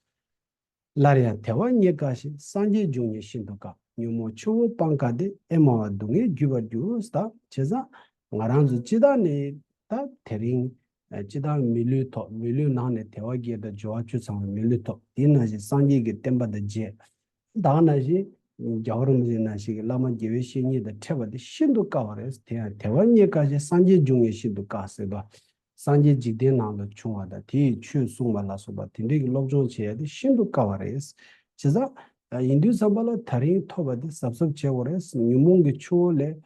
སླར་ཡང་དལ་བ་རྙེད་དཀའ་ཞིང་སངས་རྒྱས་འབྱུང་ཉིད་ཤིན་ཏུ་དཀའ། ཉོན་མོངས་ཆུ་བོ་སྤང་དཀའ་སྟེ། ཨེ་མ་འོ་སྡུག་བསྔལ་བརྒྱུད་པར་འགྱུར། ད་བྱས་ཙང་ང་རང་ཚོ་སྤྱི་བཏང་ནས་ད་དེ་རིང་སྤྱི་བཏང་མི་ལུས་ཐོབ། མི་ལུས་ནང་ནས་དལ་བ་བརྒྱད་དང་འབྱོར་བ་བཅུ་ཚང་བའི་མི་ལུས་ཐོབ། དེ་ནང་བཞིན་སངས་རྒྱས་ཀྱི་བསྟན་པ་དང་མཇལ། ད་ག་ནང་བཞིན་རྒྱལ་བ་རིན་པོ་ཆེ་ནང་བཞིན་གྱི་བླ་མ་དགེ་བའི་བཤེས་གཉེན་དང་འཕྲད་པ་དེ་ཤིན་ཏུ་དཀའ་བ་རེད། དེ་ཡང་དལ་བ་རྙེད་དཀའ་ཞིང་སངས་རྒྱས་འབྱུང་ཡང་ཤིན་ཏུ་དཀའ་ཟེར་བ། སངས་རྒྱས་འཇིག་རྟེན་ནང་ལ་བྱུང་བ་དང་དེས་ཆོས་གསུངས་པ་ལ་སོགས་པ་དེ་འདྲའི་གི་སློབ་སྦྱོང་བྱེད་ཡ་དེ་ཤིན་ཏུ་དཀའ་བ་རེད། བྱས་ཙང་ཡིན་དུས་ཙམ་པ་ལ་ད་རིང་ཐོབ་པ་དེ་གཟབ་གཟབ་བྱེད་དགོས་རེད། ཉོན་མོངས་ཀྱི་ཆུ་བོ་ལས་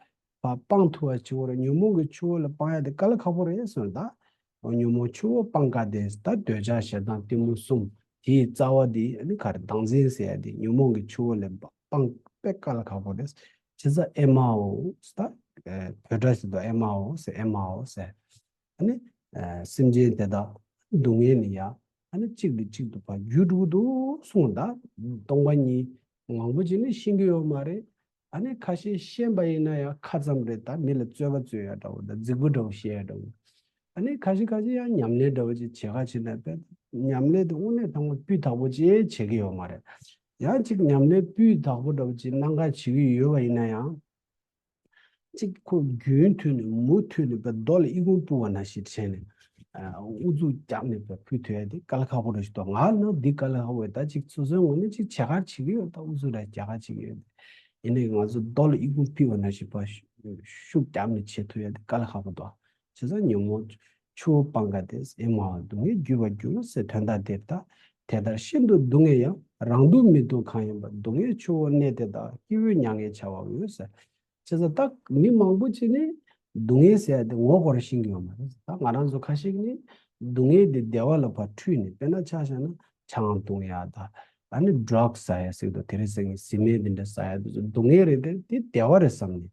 སྤང་ཐུབ་པ་བྱེད་དགོས་རེད། ཉོན་མོངས་ཀྱི་ཆུ་བོ་ལས་སྤང་ཡ་དེ་དཀའ་ལས་ཁག་པོ་རེད་ཟེར། ད་ཉོན་མོངས་ཆུ་བོ་སྤང་དཀའ་སྟེ། ད་འདོད་ཆགས་ཞེ་སྡང་གཏི་མུག་གསུམ་དེའི་རྩ་བ་དེ་ནི་ག་རེ་བདག་འཛིན་ཟེར་ཡ་དེ་ཉོན་མོངས་ཀྱི་ཆུ་བོ་ལས་སྤང་དཔེ་དཀའ་ལས་ཁག་པོ་རེད། བྱས་ཙང་ཨེ་མའོ་ད་བོད་སྒྲ་ཞིག་ཏུ་ཨེ་མའོ་ཟེར། ཨེ་མའོ་ཟེར། ཨ་ནི་ཨ་སེམས་ཅན་དེ་དག་སྡུག་བསྔལ་ནི་ཡང་ཨ་ནི་གཅིག་ལས་གཅིག་ཏུ་ཕར་འགྱུར་འགྲོ་གི་འདུག་གསུངས། ད་སྟོང་པ་ཉིད་མང་པོ་ཅིག་ནི་ཤེས་ཀྱི་ཡོད་མ་རེད། ཨ་ནི་ཁ་ཤས་ཤེས་པ་ཡིན་ན་ཡང་ཁ་ཙམ་རེད། ད་མི་ལ་རྩོད་པ་རྩོད་ཡ་འདྲ་བོ་དང་རྫིག་པོ་འདྲ་བོ་བཤད་ཡ་འདྲ་བོ། ཨ་ནི་ཁ་ཤས་ཁ་ཤས་ཡང་ཉམས་ལེན་འདྲ་བོ་ཅིག་བྱེད་ག་བྱེད་ན་དཔེ་ཉམས་ལེན་དེ་དངོས་གནས་དྲང་པོ་སྤུས་དག་པོ་ཅིག་བྱེད་ཀྱི་ཡོད་མ་རེད། ཡང་ཅིག་ཉམས་ལེན་སྤུས་དག་པོ་འདྲ་བོ་ཅིག་གནང་ག་བྱེད་ཀྱི་ཡོད་པ་ཡིན་ན་ཡང་། གཅིག་ཁོ་རྒྱུན་མཐུད་ནས་མུ་མཐུད་ནས་པ་རྡོ་ལ་ཨི་ཁུང་སྤུ་བ་ནང་བཞིན་བྱས་ནས་ཨ་ཨུ་ཚུགས་བརྒྱབ་ནས་པ་ཕུལ་ཐུབ་ཡ་དེ་དཀའ་ལས་ཁག་པོ་རེད་ཞིག་འདུག་ང་ནི་འདི་དཀའ་ལས་ཁག་པོ་རེད། ད་ཅིག་སོ་སོའི་ངོས་ནས་ཅིག་བྱེད་གར་བྱེད་ཀྱི་ཡོད། ད་ཨུ་ཚུགས་ར་རྒྱག་གར་བྱེད་ཀྱི་ཡོད། ཡིན་ནའི་ང་ཚོ་རྡོ་ལ་ཨི་ཁུང་ཕུལ་བ་ནང་བཞིན་པ་ཤུགས་བརྒྱབ་ནས་བྱེད་ཐུབ་ཡ་དེ་དཀའ་ལས་ཁག་པོ་འདུག་བྱས་ཙང་ཉོན་མོངས་ཆུ་བོ་སྤང་དཀའ་སྟེ། ཨེ་མ་འོ་སྡུག་བསྔལ་བརྒྱུད་པར་འགྱུར་ཟེར་དོན་དག་དེ་རེད། ད་དེ་ལྟར་ཤིན་ཏུ་སྡུག་བསྔལ་ཡང་། རང་སྡུག་མི་སྡུག་གང་ཡིན་པ། སྡུག་བསྔལ་ཆུ་བོ་གནས་དེ་དག་སྐྱེ་བོས་མྱ་ངན་བྱ་བ་འོས་ཟེར། བྱས་ཙང་ད་མི་མང་པོ་ཅིག་ནི་སྡུག་བསྔལ་ཟེར་ཡ་དེ་ངོ་ཧོར་ཤེས་ཀྱི་ཡོད་མ་རེད། ད་ང་རང་ཚོ་ཁ་ཤས་ནི་སྡུག་བསྔལ་དེ་བདེ་བ་ལ་ཕར་འཁྲུལ་ནས། དཔེར་ན་ཆ་བཞག་ན་ཆང་བཏུང་ཡ་དང་ཨ་ནི་ཌྲག་ཟ་ཡ་ཟེར་གྱི་འདུག་དེ་རིང་སང་ཉིན་བཟི་སྨན་དེ་འདྲ་ཟ་ཡ་དེ་ཚོ་སྡུག་བསྔལ་རེད་དེ། དེ་བདེ་བ་རེད་བསམ་ནས།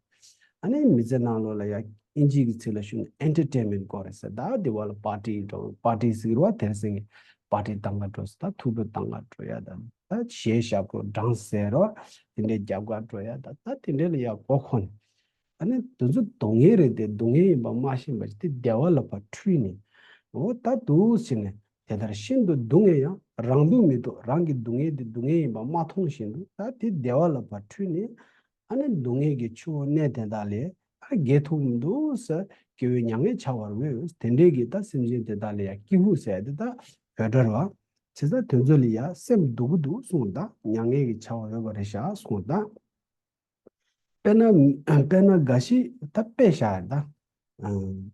ཨ་ནི་མི་ཚེ་ནང་ལོགས་ལ་ཡ་ཨིན་ཇིའི་གི་ཚིག་ལ་ཞུས་ན་ཨེན་ཊར་ཊེན་མེན་ཊི་དགོས་རེད་ཟེར། ད་དེ་བ་ལ་པར་ཊི་འགྲོ། པར་ཊི་ཟེར་གྱི་རེད་བ། དེ་རིང་སང་ཉིན་ པར་ཊི་གཏང་ག་འགྲོ་ས་ད་ཐུག་འཕྲད་གཏང་ག་འགྲོ་ཡ་ད་ད་གཞས་ཞབས་བྲོ་སྒྲ་གསལ་རོ་དེ་འདྲའི་རྒྱབ་ག་འགྲོ་ཡ་ད་ད་དེ་འདྲའི་ལ་ཡ་མགོ་འཁོར་ནས། ཨ་ནི་དེ་ཚོ་སྡུག་བསྔལ་རེད་དེ་སྡུག་བསྔལ་ཡིན་པ་མ་ཤེས་པ་ཅིག་དེ་བདེ་བ་ལ་ཕར་འཁྲུལ་ནས། འོ་ད་འདུག་ཟེར་ནས་དེ་ལྟར་ཤིན་ཏུ་སྡུག་བསྔལ་ཡང་རང་སྡུག་མི་འདུག་རང་གི་སྡུག་བསྔལ་དེ་སྡུག་བསྔལ་ཡིན་པ་མ་མཐོང་བཞིན་དུ་ད་དེ་བདེ་བ་ལ་ཕར་འཁྲུལ་ནས། ཨ་ནི་སྡུག་བསྔལ་གྱི་ཆུ་བོ་གནས་དེ་དག་ལས་ཨ་རྒལ་ཐུབ་མི་འདུག་ཟེར་སྐྱེ་བོའི་མྱ་ངན་བྱ་བར་འོས། དེ་འདྲའི་གི་ད་སེམས་ཅན་དེ་དག་ལ་ཡང་ཀྱི་ཧུད་ཟེར་དེ་ད་བོད་སྒྲ་རེད་བ། བྱས་ཙང་དེ་ཚོ་ལ་ཡང་སེམས་སྡུག་གི་འདུག་གསུངས་ད་མྱ་ངན་གྱི་བྱ་བར་འོས་པ་རེད་ཤག་གསུངས་ད། དཔེར་ན་དཔེར་ན་འགའ་ཞིག་ད་དཔེ་བཞག་ཡ་ད།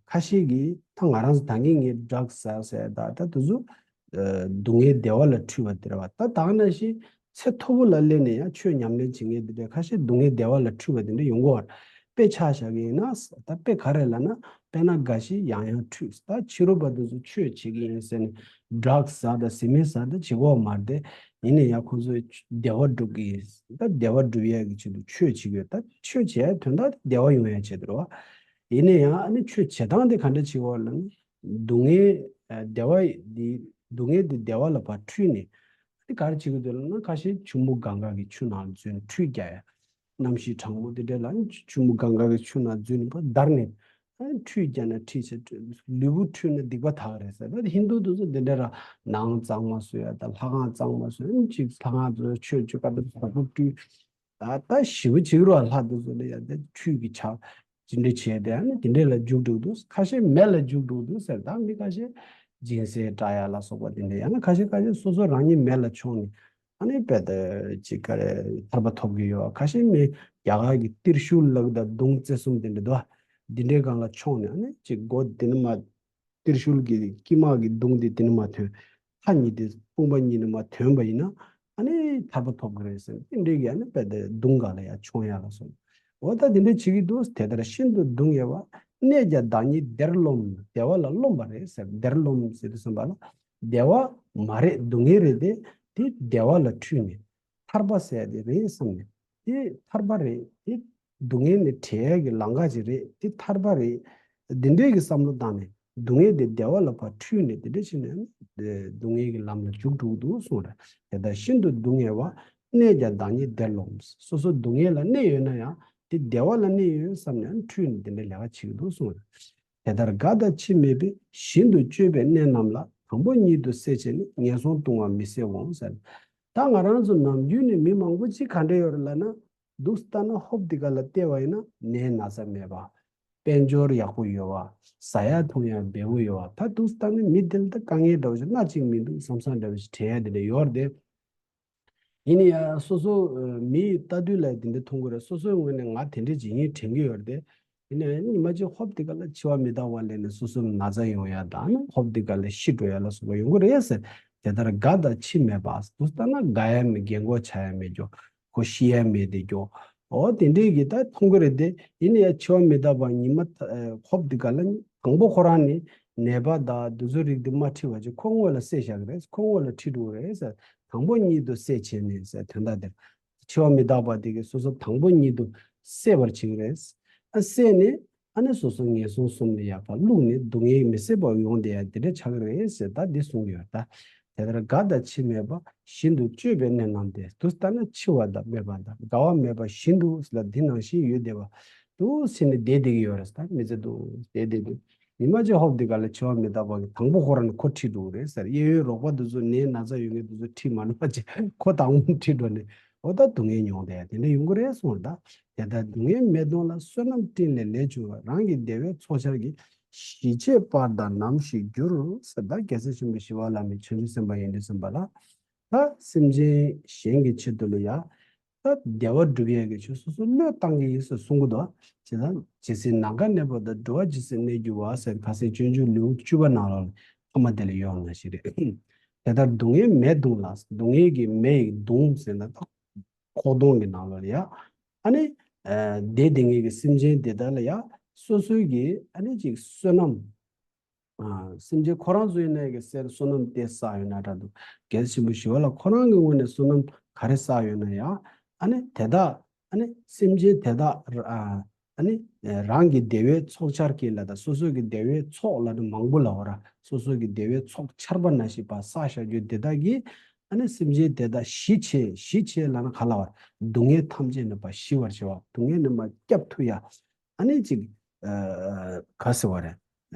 ཁ་ཤས་ཀྱིས་ད་ང་རང་ཚོ་ད་གིན་ངས་ཌག་ཟ་ཟེར་ད་ད་དེ་ཚོ་སྡུག་བསྔལ་བདེ་བ་ལ་འཁྲུལ་བ་དེ་རེད་བ། ད་ད་ག་ནང་བཞིན་ཚེ་མཐོ་པོ་ལ་སླེབས་ནས་ཡང་ཆོས་ཉམས་ལེན་བྱེད་མཁན་དེ་འདྲ་ཁ་ཤས་སྡུག་བསྔལ་བདེ་བ་ལ་འཁྲུལ་བ་དེ་འདྲ་ཡོང་གི་ཡོད་རེད། དཔེ་ཆ་བཞག་གི་ཡིན་ན་ད་དཔེ་ག་རེ་ལབ་ན་དཔེར་ན་འགའ་ཞིག་ཡང་ཡང་འཁྲུལ་ད་ཕྱི་རོལ་པ་དེ་ཚོ་ཆོས་བྱེད་ཀྱི་ཡིན་ཟེར་ནས་ཌག་ཟ་ད་ཟི་མིག་ཟ་ད་བྱེད་ཀྱི་ཡོད་མ་རེད་དེ། ཡིན་ན་ཡང་ཁོང་ཚོས་བདེ་བ་སྒྲུབ་ཀྱི་ཡིན། ད་བདེ་བ་སྒྲུབ་ཡས་ཀྱི་ཆེད་དུ་ཆོས་བྱེད་ཀྱི་ཡོད། ད་ཆོས་བྱེད་ཡས་དོན་དག་དེ་བདེ་བ་ཡོང་ཡས་ཆེད་དུ་རེད་བ། ཡིན་ན་ཡང་ཨ་ནི་ཆོས་བྱེད་སྟངས་དེ་ག་འདྲ་བྱེད་དགོས་ལབ་ན། སྡུག་བསྔལ་བདེ་བ་འདི་སྡུག་བསྔལ་འདི་བདེ་བ་ལ་ཕར་འཁྲུལ་ནས་ཨ་ནི་ག་རེ་བྱེད་ཀྱི་འདུག་ལབ་ན། ཁ་ཤས་ཆུ་མོ་གངྒཱ་གི་ཆུ་ནང་ལ་འཛུལ་ནས་ཁྲུས་རྒྱག་ཡ། གནམ་གཤིས་གྲང་མོ་དེ་འདྲ་ལ་ཆུ་མོ་གངྒཱ་གི་ཆུ་ནང་འཛུལ་ནས་ཕར་བརྡར་ནས་ཁྲུས་བརྒྱབ་ན་ཁྲིད་བྱེད། ལུས་པོ་ཁྲུས་ན་སྡིག་པ་དག་རེད་ཟེར། ད་ཧིན་དུ་དེ་ཚོ་འདི་འདྲ་ར་ནང་གཙང་མ་བཟོ་ཡ་ད་ལྷ་ཁང་གཙང་མ་བཟོ་ཡ་ཅིག་ལྷ་ཁང་དེ་ཚོ་ཆོས་བྱེད་ཀ་དེ་བ་སྤུ་བཀྲུས། ད་ད་ཞི་བ་བྱེད་རོགས་ལྷ་དེ་ཚོ་ལ་ཡ་ད་ཁྲུས་ཀྱི་ཆ་ཇི་འདྲ་བྱས་ཏེ་ཨ་ནི་དེ་འདྲ་ལ་འཇུག་འགྲོ་འདུག་ཁ་ཤས་མེ་ལ་འཇུག་འགྲོ་འདུག་ཟེར། ད་མི་ཁ་ཤས་སྦྱིན་སྲེག་སྤྲད་ཡ་ལ་སོགས་པ་དེ་འདྲ་ཡང་ན་ཁ་ཤས་ཁ་ཤས་སོ་སོ་རང་ཉིད་མེ་ལ་མཆོངས་ནས། ཨ་ནི་དཔེ་དེ་ཅིག་ག་རེ་ཐར་པ་ཐོབ་ཀྱི་ཡོད། ཁ་ཤས་མི་རྒྱ་གར་གྱི་ཏིར་ཤུལ་ལབ་ད་མདུང་རྩེ་གསུམ་དེ་འདྲ་འདུག་ཨ། འདི་འདྲའི་སྒང་ལ་མཆོངས་ནས་ཨ་ནི་ཅིག་མགོ་དེ་ནི་མ་ཏིར་ཤུལ་གྱི་དཀྱིལ་མ་གི་མདུང་དེ་དེ་ནི་མ་ཐོན། ཁ་གཉིས་དེ་དཔུང་པ་གཉིས་ནི་མ་ཐོན་པ་ཡིན་ན་ཨ་ནི་ཐར་པ་ཐོབ་ཀྱི་རེད་ཟེར། དེ་འདྲའི་གི་ཨ་ནི་དཔེ་དེ་མདུང་སྒང་ལ་ཡ་མཆོངས་ཡ་ལ་སོགས། འོ་ད་དེ་འདྲ་བྱེད་ཀྱི་འདུག་དེ་ལྟར་ཤིན་ཏུ་སྡུག་བསྔལ་བ། གནས་ཀྱང་བདག་ཉིད་བདེར་རློམ། བདེ་བ་ལ་རློམ་པ་རེད་ཟེར། བདེར་རློམ་ཟེར་དུས་ཙམ་པ་ལ། བདེ་བ་མ་རེད་སྡུག་བསྔལ་རེད་དེ། དེ་བདེ་བ་ལ་འཁྲུལ་ནས། ཐར་པ་ཟེར་དེ་རེད་བསམ་ནས། དེ་ཐར་པ་རེད། དེ་སྡུག་བསྔལ་ནས་བྲལ་གྱི་ལམ་ཁ་ཅིག་རེད། དེ་ཐར་པ་རེད། འདི་འདྲའི་གི་བསམ་བློ་བཏང་ནས་སྡུག་བསྔལ་དེ་བདེ་བ་ལ་ཕར་འཁྲུལ་ནས་དེ་འདྲ་བྱས་ནས་སྡུག་བསྔལ་གྱི་ལམ་ལ་འཇུག་འགྲོ་གི་འདུག་གསུངས་རེད། དེ་ལྟར་ཤིན་ཏུ་སྡུག་བསྔལ་བ། གནས་ཀྱང་བདག་ཉིད་བདེར་རློམ། སོ་སོ་སྡུག་བསྔལ་ལ་གནས་ཡོད་ན་ཡང་དེ་བདེ་བ་ལ་གནས་ཡོད་བསམ་ནས་འཁྲུལ་ནས་དེ་འདྲའི་ལས་ཀ་བྱེད་ཀྱི་འདུག་གསུངས་རེད། དེ་ལྟར་དགའ་དང་འཆི་མེད་པའི་ཞིང་དུ་སྤྱོད་པའི་གནས་རྣམས་ལ་དང་པོ་ཉིད་དུ་སྲེད་བྱས་ནས་ངན་སོང་ལྟུང་བ་མི་སྲིད་འོང་ཟེར། ད་ང་རང་ཚོ་ནམ་རྒྱུན་ནས་མི་མང་པོ་ཅིག་ག་འདྲ་ཡོད་རེད་ལབ་ན། འདུག་ལྟ་ན་ཧོབ་འདི་ག་ལ་བལྟས་པ་ཡིན་ན་ནད་ན་ཚ་མེད་པ། དཔལ་འབྱོར་ཡག་པོ་ཡོད་པ། ཟ་ཡ་འཐུང་ཡ་འབེལ་པོ་ཡོད་པ། ད་འདུག་ལྟ་ན་མི་དེ་ལ་ད་དཀའ་ངལ་འདྲ་བོ་ཞིག་སྣ་གཅིག་མི་འདུག་བསམ་བསམ་འདྲ་བོ་ཞིག་དྲན་ཡ་དེ་འདྲ་ཡོད་རེད་དེ། ཡིན་ན་ཡང་སོ་སོ་ཨ་མིའི་ལྟ་དུས་ལ་དེ་འདྲ་མཐོང་གི་རེད། སོ་སོའི་ངོས་ནས་ང་དེ་འདྲ་བྱེད་ཡིན་དྲན་གྱི་ཡོད་རེད་དེ། ཡིན་ན་ཡང་ཉི་མ་གཅིག་ཧོབ་དེ་ག་ལ་འཆི་བ་མི་རྟག་པ་སླེབས་ནས་སོ་སོ་ལ་ན་ཚ་ཡོང་ཡ་དང་ཧོབ་དེ་ག་ལ་ཤི་འགྲོ་ཡ་ལ་སོགས་པ་ཡོང་གི་རེད་ཟེར། དེ་ལྟར་དགའ་དང་འཆི་མེད་པ། དུ་ལྟ་ན་དགའ་ཡ་མེད། རྒན་གོག་ཆགས་ཡ་མེད་རྒྱུ། ཁོ་ཤི་ཡ་མེད་དེ་རྒྱུ། འོ་དེ་འདྲའི་གི་ད་མཐོང་གི་རེད་དེ། ཡིན་ན་ཡང་འཆི་བ་མི་རྟག་པ་ཉི་མ་ཨ་ཧོབ་དེ་ག་ལ་དང་པོ་ཁོ་རང་ནི་ནད་པ་དང་དུ་ཚོད་རིགས་དེ་མ་ཁྲིད་པ་ཅིག་ཁོ་སྔོན་ལ་བསད་བཞག་གི་རེད། ཁོ་སྔོན་ལ་ཁྲིད་འགྲོ་གི་རེད་ཟེར། དང་པོ་ཉིད་དུ་སྲེད་བྱས་ནས་ཟེར་དོན་དག་དེར། འཆི་བ་མི་རྟག་པ་དེ་གིས་སོ་སོ་དང་པོ་ཉིད་དུ་སྲེད་པར་བྱེད་ཀྱི་རེད། ཨ་སྲེད་ནས་ཨ་ནི་སོ་སོ་ངན་སོང་གསུམ་ལ་ཡར་ཕར་བླུགས་ནས་སྡུག་བསྔལ་མི་བཟད་པ་ཡོང་བསྡད་ཡ་དེ་འདྲ་ཆགས་ཀྱི་རེད་ཟེར་ད་འདི་གསུངས་ཡོད་ད། དེ་ལྟར་དགའ་དང་འཆི་མེད་པ་ཞིང་དུ་སྤྱོད་པའི་གནས་རྣམས་ཏེ། དུ་ལྟ་ན་འཆི་བ་དང་མེད་པ་དང་དགའ་བ་མེད་པ་ཞིང་དུ་ལ་འདི་ནང་བཞིན་ཡོད་བསྡད་པ་དུ་ཟེར་ནས་བསྡད་བསྡད་ཀྱི་ཡོད་རེད་ད་མི་ཚེ་དུ་བསྡད་བསྡད་དུ། ཉི་མ་གཅིག་ཧོབ་འདི་ག་ལ་འཆི་བ་མི་རྟག་པ་གི་དང་པོ་ཁོ་རང་ནི་ཁོ་ཁྲིད་འགྲོ་གི་རེད་ཟེར། གཡས་གཡོན་རོགས་པ་དེ་ཚོ་ནད་ན་ཚ་ཡོད་མཁན་དེ་ཚོ་ཁྲིད་མ་འགྲོ་བ་བྱས་ཁོ་དང་པོ་ཁྲིད་འགྲོ་ནས་འོ་ད་སྡུག་བསྔལ་མྱོང་བསྡད་དེ་འདྲ་ཡོང་གི་རེད་གསུངས་རེད་ད། དེ་ལྟར་སྡུག་བསྔལ་མེད་དོན་ལ་བསོད་ནམས་སྤྲིན་ལས་ལས་བྱུང་བ་རང་གི་བདེ་བའི་ཚོགས་ཆར་གྱིས། ཞི་བྱེད་པར་དང་ནམ་ཞིག་འགྱུར་ཟེར་ད་རྒྱལ་སྲས་ཆེན་པོ་ཞི་བ་ལྷ་མིས་བྱང་ཆུབ་སེམས་དཔའ་ཡོན་ཏན་སེམས་དཔའ་ལ། ད་སེམས་ཅན་གཞན་གྱི་ཆེད་དུ་ལ་ཡ། ད་བདེ་བ་སྒྲུབ་ཡས་ཀྱི་ཆོས་སོ་སོ་བློས་བཏང་གི་ཡིན་ཟེར་གསུང་གི་འདུག་ཇི་ལྟར་ཇི་སྲིད་ནམ་མཁའ་གནས་པ་དང་། འགྲོ་བ་ཇི་སྲིད་གནས་འགྱུར་བ་ཟེར་ཁ་སང་སྤྱོད་འཇུག་ལེའུ་བཅུ་པ་ནང་ལ་ཐ་མ་དེ་ལ་ཡོད་ནང་བཞིན་རེད། དེ་ལྟར་སྡུག་བསྔལ་མེད་གདུང་ལ། སྡུག་བསྔལ་གྱི་མེ་ཡི་གདུང་ཟེར་ན་ད་ཁོག་སྟོང་གི་ནང་ལ་ཡ། ཨ་ནི་བསྡད་བསྡད་མཁན་གྱི་སེམས་ཅན་དེ་དག་ལ་ཡ་སོ་སོའི་གི་ཨ་ནི་ཅིག་བསོད་ནམས། ཨ་སེམས་ཅན་ཁོ་རང་ཚོ་ཡིན་ན་གི་སེར་བསོད་ནམས་དེ་བསགས་ཡོད་ན་འདྲ་འདུག་རྒྱལ་སྲས་ཆེན་པོ་ཞི་བ་ལྷ་ཁོ་རང་གི་ངོས་ནས་བསོད་ནམས་ག་རེ་བསགས་ཡོད་ན་ཡང་ཨ་ནི་དེ་དག་ཨ་ནི་སེམས་ཅན་དེ་དག་ཨ་ ཨ་ནི་རང་གི་བདེ་བའི་ཚོགས་ཆར་གྱིས་ལ་དང་སོ་སོ་གི་བདེ་བའི་ཚོགས་ལ་ནི་མང་པོ་ལ་བ་ར། སོ་སོ་གི་བདེ་བའི་ཚོགས་ཆར་པ་ན་ཞིག་པ་བསགས་བཞག་རྒྱུ་དེ་དག་གིས་ཨ་ནི་སེམས་ཅན་དེ་དག་ཞི་བྱེད་ཞི་བྱེད་ལ་ནི་ག་ལ་བ་སྡུག་བསྔལ་ཐམས་ཅད་ནི་པ་ཞི་བར་བྱེད་པ་སྡུག་བསྔལ་ནི་མ་སྐྱབས་ཐུབ་ཡ། ཨ་ནི་ཅིག་ག་ཟེར་བ་རེད།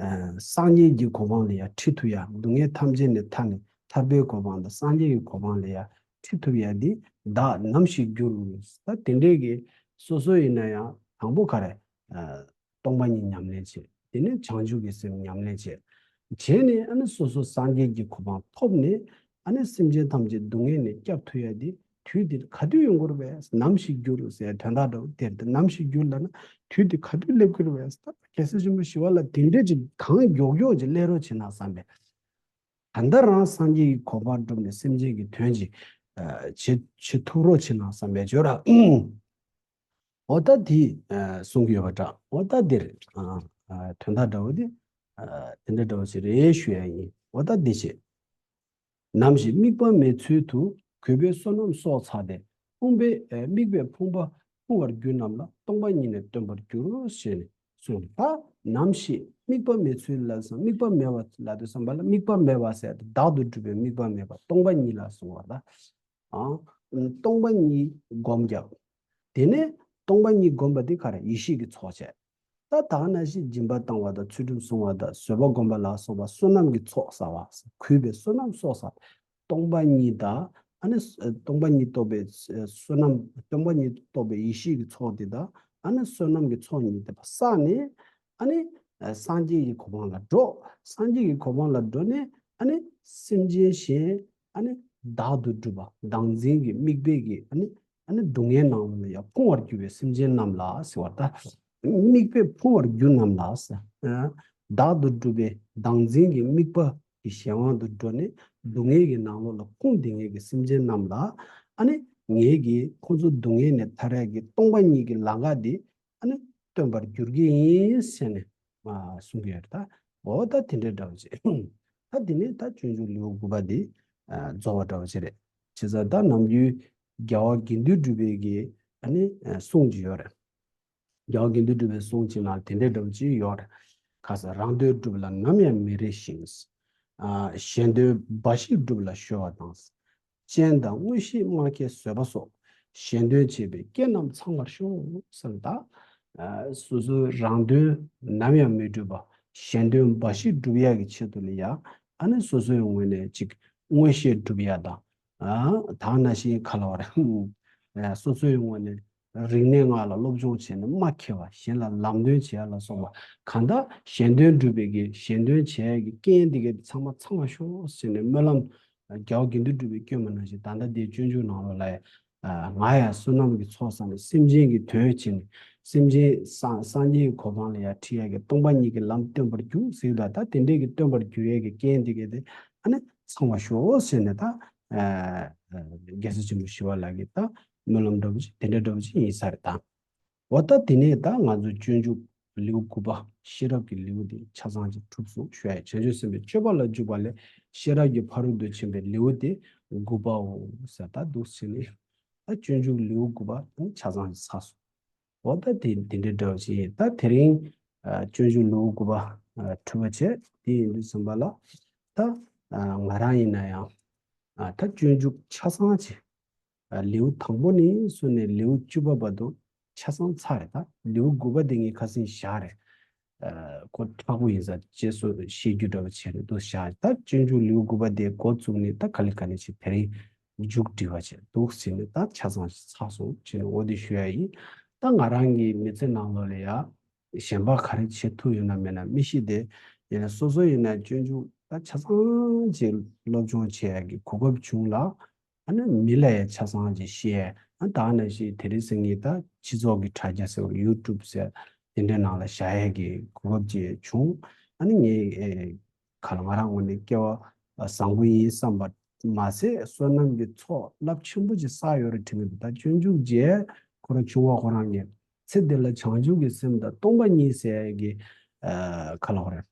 སངས་རྒྱས་ཀྱི་གོ་འཕང་ལ་ཡང་ཁྲིད་ཐུབ་ཡ། སྡུག་བསྔལ་ཐམས་ཅད་ནས་ཐར་ནས་ཐར་པའི་གོ་འཕང་དང་སངས་རྒྱས་ཀྱི་གོ་འཕང་ལ་ཡང་ཁྲིད་ཐུབ་ཡ་འདི་བདག་ནམ་ཞིག་འགྱུར། ད་དེ་འདྲས་ཀྱི་སོ་སོ་ཡིན་ན་ཡང་དང་པོ་ག་རེ། སྟོང་པ་ཉིད་ཉམས་ལེན་བྱེད། དེ་ནས་བྱང་ཆུབ་ཀྱི་སེམས་ཉམས་ལེན་བྱེད། བྱས་ནས་ཨ་ནི་སོ་སོ་སངས་རྒྱས་ཀྱི་གོ་འཕང་ཐོབ་ནས། ཨ་ནི་སེམས་ཅན་ཐམས་ཅད་སྡུག་བསྔལ་ནས་སྐྱབས་ཐུབ་ཡ་དེ་དུས་དེ་ག་དུས་ཡོང་གི་རེད་པས། ནམ་ཞིག་འགྱུར་ཟེར་དོན་དག་འདྲ་བོ་དེ་རེད། ནམ་ཞིག་འགྱུར་ལབ་ན་དུས་དེ་ག་དུས་སླེབས་ཀྱི་རེད་པས། ད་རྒྱལ་སྲས་ཆེན་པོ་ཞི་བ་ལྷ་དེ་འདྲས་ཅིག་གང་མགྱོགས་མགྱོགས་ཅིག་སླེབས་རོགས་བྱེད་ན་བསམ་པས། ད་ལྟ་རང་སངས་རྒྱས་ཀྱི་གོ་འཕང་བསྒྲུབས་ནས་སེམས་ཅན་གྱི་དོན་ཅིག་བྱེད་བྱེད་ཐུབ་རོགས་བྱེད་ན་བསམ་པས་བརྗོད་ར། འོ་ད་དེ་གསུང་གི་ཡོད་པ་འདྲ། འོ་ད་འདིར་དོན་དག་འདྲ་བོ་དེ་དེ་འདྲ་འདྲ་བོ་ཞིག་རེད་ཞུ་ཡ་ཡིན། འོ་ད་འདི་བྱེད། ནམ་ཞིག་དམིགས་པ་མེད་ཚུལ་དུ། གུས་པས་བསོད་ནམས་གསོག་ཚར་ཏེ། དམིགས་པའི་དམིགས་པས་ཕོངས་པ་ཕོངས་པར་གྱུར་རྣམས་ལ། སྟོང་པ་ཉིད་ནི་སྟོན་པར་འགྱུར་ཞེས་ནས་གསུངས། ད་ནམ་ཞིག་དམིགས་པ་མེད་ཚུལ་ལ་སོགས་དམིགས་པ་མེད་པ་ལ་དུ་བསམ་པ་ལ་དམིགས་པ་མེད་པ་ཟེར་ཏེ་བདག་ཏུ་གྲུབ་པའི་དམིགས་པ་མེད་པ་སྟོང་པ་ཉིད་ལ་གསུངས་པ་ལ། སྟོང་པ་ཉིད་སྒོམ་རྒྱག་དེ་ནས་སྟོང་པ་ཉིད་སྒོམ་པ་དེ་ག་རེ། ཡེ་ཤེས་ཀྱི་ཚོགས་བྱས། ད་ད་ག་ནང་བཞིན་སྦྱིན་པ་བཏང་བ་དང་ཚུལ་ཁྲིམས་སྲུང་བ་དང་བཟོད་པ་སྒོམ་པ་ལ་སོགས་པ་བསོད་ནམས་ཀྱི་ཚོགས་བསགས་པ། གུས་པས་བསོད་ནམས་གསོག་བསགས། སྟོང་པ་ཉིད་དང་ཨ་ནི་སྟོང་པ་ཉིད་རྟོགས་པའི་བསོད་ནམས། སྟོང་པ་ཉིད་རྟོགས་པའི་ཡེ་ཤེས་ཀྱི་ཚོགས་དེ་དང་ཨ་ནི་བསོད་ནམས་ཀྱི་ཚོགས་གཉིས་དེ་བསགས་ནས་ཨ་ནི་སངས་རྒྱས་ཀྱི་གོ་འཕང་ལ་འགྲོ། སངས་རྒྱས་ཀྱི་གོ་འཕང་ལ་འགྲོ་ནས་ཨ་ནི་སེམས་ཅན་གཞན་ཨ་ནི་བདག་ཏུ་གྲུབ་པ་བདག་འཛིན་གྱི་དམིགས་པའི་གི་ཨ་ནི་ཨ་ནི་སྡུག་བསྔལ་ནང་ལ་ཡང་ཕོངས་པར་གྱུར་པའི་སེམས་ཅན་རྣམས་ལ་ཟེར་བ་ལྟར། དམིགས་པས་ཕོངས་པར་གྱུར་རྣམས་ལ་ཟེར། བདག་ཏུ་གྲུབ་པའི་བདག་འཛིན་གྱི་དམིགས་པ་གི་གཞན་དབང་དུ་འགྲོ་ནས་སྡུག་བསྔལ་གྱི་ནང་ལོགས་ལ་ཕོངས་བསྡད་མཁན་གྱི་སེམས་ཅན་རྣམས་ལ་ཨ་ནི་ངེད་ཀྱིས་ཁོང་ཚོ་སྡུག་བསྔལ་ནས་ཐར་ཡག་གི་སྟོང་པ་ཉིད་ཀྱི་ལམ་ཁ་འདི་ཨ་ནི་སྟོན་པར་འགྱུར་གྱི་ཡིན་ཟེར་ནས་གསུང་གི་ཡོད་རེད། ད་འོ་ད་དེ་འདྲའི་འདྲ་བོ་ཅིག་ད་དེ་ནས་ད་སྤྱོད་འཇུག་ལེའུ་དགུ་པ་འདི་རྫོགས་པ་འདྲ་བོ་ཅིག་རེད། བྱས་ཙང་ད་ནམ་རྒྱུན་རྒྱལ་བ་དགེ་འདུན་གྲུབ་པའི་གི་ཨ་ནི་གསུང་ཅིག་ཡོད་རེད། རྒྱལ་བ་དགེ་འདུན་གྲུབ་པའི་གསུང་ཅིག་ནང་དེ་འདྲའི་འདྲ་བོ་ཅིག་ཡོད་རེད། ཁ་ས་རང་དོན་སྒྲུབ་ལ་ནམ་ཡང་མི་རེ་ཞིང་། གཞན་དོན་འབའ་ཞིག་སྒྲུབ་ལ་གཞོལ་བ་དང་། སྤྱན་དང་མངོན་ཤེས་སྨྲ་མཁས་བཟོད་པ་སོགས། གཞན་དོན་བྱེད་པའི་རྐྱེན་རྣམས་ཚང་བར་ཤོག་ཟེར། ད་སོ་སོའི་རང་དོན་ནམ་ཡང་མི་སྒྲུབ་པ། གཞན་དོན་འབའ་ཞིག་སྒྲུབ་ཡག་གི་ཆེད་དུ་ལ་ཡ་ཨ་ནི་སོ་སོའི་ངོས་ནས་ཅིག་མངོན་ཤེས་སྒྲུབ་ཡག་དང་། ད་ནང་བཞིན་ག་ལ་བ་རེད། སོ་སོའི་ངོས་ནས་རིག་གནས་སྔགས་ལ་སློབ་སྦྱོང་བྱས་ནས་སྨྲ་མཁས་པ། གཞན་ལ་ལམ་སྟོན་བྱེད་ཡག་ལ་སོགས་པ་གང་དག་གཞན་དོན་སྒྲུབ་པའི་གི་གཞན་དོན་བྱེད་ཡག་གི་རྐྱེན་འདི་གའི་ཚང་མ་ཚང་བ་ཤོག་ཟེར་ནས་སྨོན་ལམ། རྒྱལ་བ་དགེ་འདུན་གྲུབ་པའི་བསྐྱོན་པ་ནང་བཞིན་ད་ལྟ་དེའི་སྤྱོད་འཇུག་ནང་ལོགས་ལ་ཡང་ང་ཡང་བསོད་ནམས་ཀྱི་ཚོགས་བསགས་ནས་སེམས་ཅན་གྱི་དོན་བྱས་ནས་སེམས་ཅན་སངས་སངས་རྒྱས་ཀྱི་གོ་འཕང་ལ་ཡང་ཁྲིད་ཡག་གི་སྟོང་པ་ཉིད་ཀྱི་ལམ་སྟོན་པར་འགྱུར་ཟེར་ལ། ད་དེ་འདྲའི་གི་སྟོན་པར་འགྱུར་ཡག་གི་རྐྱེན་འདི་གའི་དེ་ཨ་ནི་ཚང་བ་ཤོག་ཟེར་ནས་ད་རྒྱལ་སྲས་ཆེན་པོ་ཞི་བ་ལྷ་གིས་ད་སྨོན་ལམ་འདྲ་པོ་ཅིག་དེ་འདྲ་འདྲ་པོ་ཅིག་ཡིན་ས་རེད་ད། འོ་ད་དེ་ནས་ད་ང་ཚོ་སྤྱོད་འཇུག་ལེའུ་དགུ་པ་ཤེས་རབ་ཀྱི་ལེའུ་དེ་ཆ་ཚང་ཅིག་གྲུབ་སོང་ཞུ་ཡ་ཡིན། བྱང་ཆུབ་སེམས་དཔའི་སྤྱོད་པ་ལ་འཇུག་པ་ལས་ཤེས་རབ་ཀྱི་ཕ་རོལ་ཏུ་ཕྱིན་པའི་ལེའུ་དེ་དགུ་པའོ་ཟེར་ད་འདུག་ཟེར་ནས་ད་སྤྱོད་འཇུག་ལེའུ་དགུ་པ་ཆ་ཚང་ཅིག་ཚར་སོང་། འོ་ད་དེ་དེ་འདྲའི་འདྲ་བ་ཅིག་ཡིན། ད་དེ་རིང་སྤྱོད་འཇུག་ལེའུ་དགུ་པ་གྲུབ་པ་བྱས་དེ་ཡིན་དུས་ཙམ་པ་ལ་ད་ང་རང་ཡིན་ན་ཡང་ད་སྤྱོད་འཇུག་ཆ་ཚང་ཅིག་ལེའུ་དང་པོ་ནས་བཟུང་ནས་ལེའུ་བཅུ་པ་བར་དུ་ཆ་ཚང་ཚར་རེད། ད་ལེའུ་དགུ་པ་དེ་ངས་ཁ་སང་བཞག་རེད། ཁོ་མཁྲེགས་པོ་ཡིན་ས་རྗེས་སུ་ཤེས་རྒྱུ་འདྲ་བ་བྱས་ནས་འདུག་བཞག་ད་སྤྱོད་འཇུག་ལེའུ་དགུ་པ་དེ་འགོ་བཙུགས་ནས་ད་ག་ལེ་ག་ལེ་བྱས་དེ་རིང་མཇུག་སྒྲིལ་བ་བྱས་འདུག་ཟེར་ནས་ད་ཆ་ཚང་ཞིག་ཚར་སོང་བྱས་ནས་འོ་དེ་ཞུ་ཡ་ཡིན། ད་ང་རང་གི་མི་ཚེ་ནང་ལོགས་ལ་ཡ་གཞན་པ་ག་རེ་བྱེད་ཐུབ་ཡོད་ན་མེད་ན་མི་ཤེས་ཏེ། ཡིན་ན་སོ་སོ་ཡིན་ན་སྤྱོད་འཇུག་ད་ཆ་ཚང་ཅིག་སློབ་སྦྱོང་བྱེད་ཡ་གི་གོ་སྐབས་བྱུང་ལ། ཨ་ནི་མི་ལ་ཡང་ཆ་ཚང་ཅིག་བཤད། ཨ་ད་ནང་བཞིན་དེ་རིང་སང་ཉིན་ད་སྤྱི་ཚོགས་ཀྱི་དྲ་རྒྱ་ཟེར་བ་ཡུ་ཊུབ་ཟེར་དེ་འདྲའི་ནང་ལ་བཞག་ཡས་ཀྱི་གོ་སྐབས་ཅིག་བྱུང་། ཨ་ནི་ངས་ཨེ་ག་ལ་ང་རང་ངོས་ནས་སྐལ་བ་བཟང་པོ་ཡིན་བསམ་པ་མ་ཟད་བསོད་ནམས་ཀྱི་ཚོགས་རླབས་ཆེན་པོ་ཅིག་བསགས་ཡོད་རེད་དྲན་གྱི་འདུག་ད་སྤྱོད་འཇུག་རྗེས་ཁོ་རང་བྱུང་བ་ཁོ་རང་གི་ཚེ་འདི་ལ་བྱང་ཆུབ་ཀྱི་སེམས་དང་སྟོང་པ་ཉིད་ཟེར་ཡས་ཀྱི་ཨ་ག་ལ་ཁོ་རེད།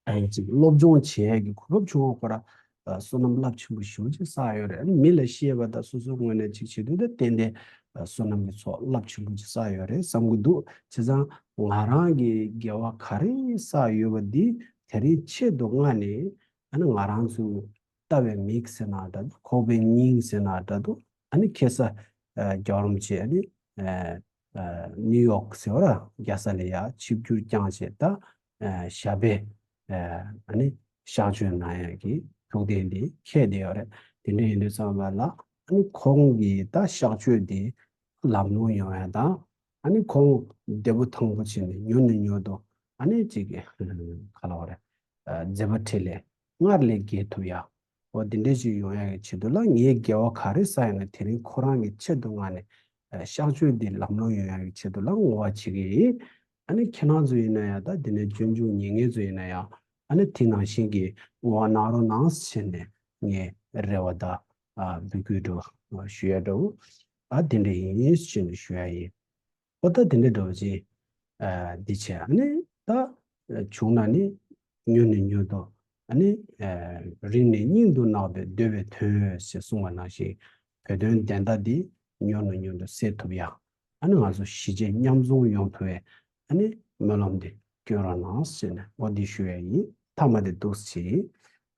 ཨ་ནི་ཅིག་སློབ་སྦྱོང་བྱེད་ཡས་ཀྱི་གོ་སྐབས་བྱུང་བ་ཁོ་ར་ཨ་བསོད་ནམས་རླབས་ཆེན་པོ་ཞེ་པོ་ཅིག་བསགས་ཡོད་རེད། ཨ་ནི་མི་ལ་བཤད་པ་དང་སོ་སོའི་ངོས་ནས་ཅིག་བྱེད་དུས་ད་ཏན་ཏན་ བསོད་ནམས་ཀྱི་ཚོགས་རླབས་ཆེན་པོ་ཅིག་བསགས་ཡོད་རེད་བསམ་གྱི་འདུག་བྱས་ཙང་ང་རང་གི་དགེ་བ་ག་རེ་བསགས་ཡོད་པ་འདི་དེ་རིང་ཆེད་དུ་མངགས་ནས་ཨ་ནི་ང་རང་ཚོའི་ལྟ་བའི་མིག་ཟེར་ན་འདྲ་འདུག་ཁོག་པའི་སྙིང་ཟེར་ན་འདྲ་འདུག་ཨ་ནི་ཁ་སང་རྒྱལ་བ་རིན་པོ་ཆེ་ཨ་ནི་ནིའུ་ཡོག་ཟེར་བ་ར་རྒྱལ་ས་ལ་ཡ་ཆིབས་བསྒྱུར་བསྐྱངས་བྱས་ད་ཞབས་པད་ཨ་ནི་གཤགས་བཅོས་གནང་ཡག་གི་ཐུགས་གཏན་འདི་འཁེལ་བསྡད་ཡོད་རེད། དེ་འདྲ་ཡིན་དུས་ཙམ་པ་ལ་ཨ་ནི་ཁོང་གིས་ད་གཤགས་བཅོས་འདི་ལམ་ལྷོང་ཡོང་ཡ་དང་ཨ་ནི་ཁོང་བདེ་པོ་ཐང་པོ་བྱས་ནས་མྱུར་ནས་མྱུར་དུ་ཨ་ནི་ཅིག་ག་ལབ་དགོས་རེད། མཛད་པ་འཕྲིན་ལས་སྔར་ལས་རྒྱས་ཐུབ་ཡ། འོ་འདི་འདྲས་ཅིག་ཡོང་ཡ་གི་ཆེད་དུ་ལ་ངའི་དགེ་བ་ག་རེ་བསགས་ཡིན་ན་དེ་རིང་ཁོ་རང་གི་ཆེད་དུ་མངགས་ནས་གཤགས་བཅོས་འདི་ལམ་ལྷོང་ཡོང་ཡ་གི་ཆེད་དུ་ལ་བསྔོ་བ་བྱེད་ཀྱི་ཡིན། ཨ་ནི་ཁྱེད་རང་ཚོ་ཡིན་ན་ཡང་ད་འདི་ནས་སྤྱོད་འཇུག་ཉན་མཁན་ཚོ་ཡིན་ན་ཡང་ཨ་ནི་དེ་ནང་བཞིན་གྱི་བསྔོ་བ་གནང་རོགས་གནང་ཟེར་ནས་ངས་རེ་བ་ད་འབོད་སྐུལ་འདྲ་བོ་ཞུ་ཡ་འདྲ་བོ་ཨ་དེ་འདྲ་ཡིན་ཟེར་ནས་ཞུ་ཡ་ཡིན། ཨོ་ད་དེ་འདྲ་འདྲ་བོ་ཅིག་ཨ་འདི་བྱས་ཨ་ནི་ད་བྱུང་ན་ནི་མྱུར་ནས་མྱུར་དུ་ཨ་ནི་ཨ་རིང་ནས་སྙིང་དུ་བརྣག་པའི་འདོད་པའི་དོན་ཞེས་གསུངས་པ་ནང་བཞིན་བོད་དོན་བདེན་མཐའ་འདི་མྱུར་ནས་མྱུར་དུ་གསལ་ཐུབ་ཡ། ཨ་ནི་ང་ཚོ་གཞིས་བྱེས་མཉམ་འཛོམས་ཡོང་ཐུབ་པའི་ཨ་ནི་སྨོན་ལམ་འདི་སྐྱོན་རོགས་གནང་ཟེར་ནས་འོ་འདི་ཞུ་ཡ་ཡིན། ཐ་མ་དེ་འདུག་སེ་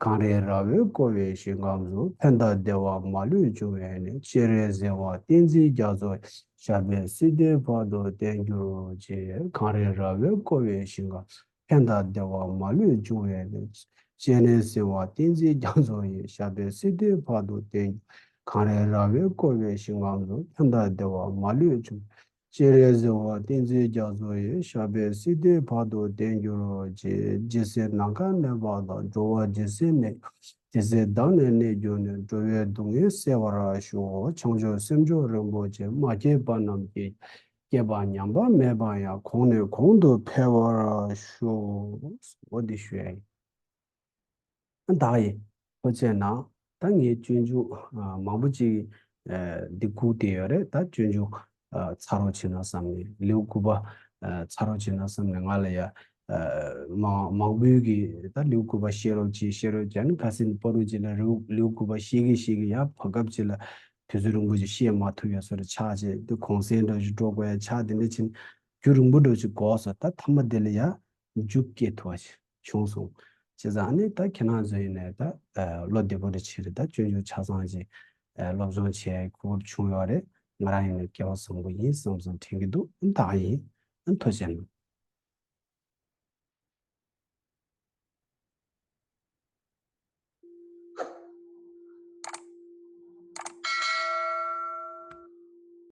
གངས་རི་ར་བས་བསྐོར་བའི་ཞིང་ཁམས་སུ། ཕན་དང་བདེ་བ་མ་ལུས་འབྱུང་བའི་གནས། སྤྱན་རས་གཟིགས་དབང་བསྟན་འཛིན་རྒྱ་མཚོ། ཞབས་པད་སྲིད་མཐའི་བར་དུ་བརྟན་གྱུར་ཅིག་གངས་རི་ར་བས་བསྐོར་བའི་ཞིང་ཁམས། ཕན་དང་བདེ་བ་མ་ལུས་འབྱུང་བའི་གནས། སྤྱན་རས་གཟིགས་དབང་བསྟན་འཛིན་རྒྱ་མཚོ་ཡི། ཞབས་པད་སྲིད་མཐའི་བར་དུ་བརྟན་གྱུར། གངས་རི་ར་བས་བསྐོར་བའི་ཞིང་ཁམས་སུ། ཕན་དང་བདེ་བ་མ་ལུས་འབྱུང་། སྤྱན་རས་གཟིགས་དབང་བསྟན་འཛིན་རྒྱ་མཚོ་ཡི། ཞབས་པད་སྲིད་མཐའི་བར་དུ་བརྟན་གྱུར་ཅིག་ཇི་སྲིད་ནམ་མཁའ་གནས་པ་དང་། འགྲོ་བ་ཇི་སྲིད་གནས་དེ་སྲིད་བདག་ནི་གནས་གྱུར་ནས། འགྲོ་བའི་སྡུག་བསྔལ་སེལ་བར་ཤོག་བྱང་ཆུབ་སེམས་མཆོག་རིན་པོ་ཆེ། མ་སྐྱེས་པ་རྣམས་སྐྱེ། སྐྱེས་པ་ཉམས་པ་མེད་པ་ཡང་། གོང་ནས་གོང་དུ་འཕེལ་བར་ཤོག་འོ་འདི་ཞུ་ཡ་ཡིན། བདག་ཡིན། ཁོ་ཚོས་ན་ད་ངས་སྤྱོད་འཇུག་མང་པོ་ཅིག་འདི་བསྒུགས་བསྡད་ཡོད་རེད། ད་སྤྱོད་འཇུག་ཚར་རོགས་བྱེད་ན་བསམ་ནས་ལེའུ་དགུ་པ་ཚར་རོགས་བྱེད་ན་བསམ་ནས་ང་ལ་ཡ་མང་མང་པོའི་གི་ད་ལེའུ་དགུ་པ་བཤད་རོགས་གྱིས་བཤད་རོགས་གྱིས་ཨ་ནི་ཁ་སང་ནས་པ་རུ་གཅིག་ལ་ལེའུ་དགུ་པ་བཤད་གི་བཤད་གི་ཡ་བར་སྐབས་གཅིག་ལ་དུས་ཚོད་རིང་པོ་ཅིག་བཤད་མ་ཐུབ་ཡ་བཟོ་འདྲ་ཆགས་བྱས་དེ་གུང་སེང་འདྲ་ཞིག་འགྲོ་དགོས་ཡ་ཆགས་དེ་འདྲ་ཕྱིན་རྒྱུན་རིང་པོ་འདྲ་ཞིག་འགོར་སོང་། ད་མཐའ་མ་དེ་ལ་ཡ། མཇུག་སྐྱེལ་ཐུབ་པ་ཞིག་བྱུང་སོང་། བྱས་ཙང་ཨ་ནི་ད་ཁྱེད་རང་ཚོ་ཡིན་ནའི་ད་བློ་བདེ་པོ་རེ་བྱས་རེ་ད་སྤྱོད་འཇུག་ཆ་ཚང་ཅིག་སློབ་སྦྱོང་བྱས་གོ་སྐབས་བྱུང་ཡོད་རེད། ང་རང་ཡིན་ནའི་སྐལ་བ་བཟང་པོ་ཡིན་བསམ་བསམ་དྲན་གྱི་འདུག་ཨ་ནི་ད་ཡིན། ཨ་ནི་ཐུགས་རྗེ་གནང་།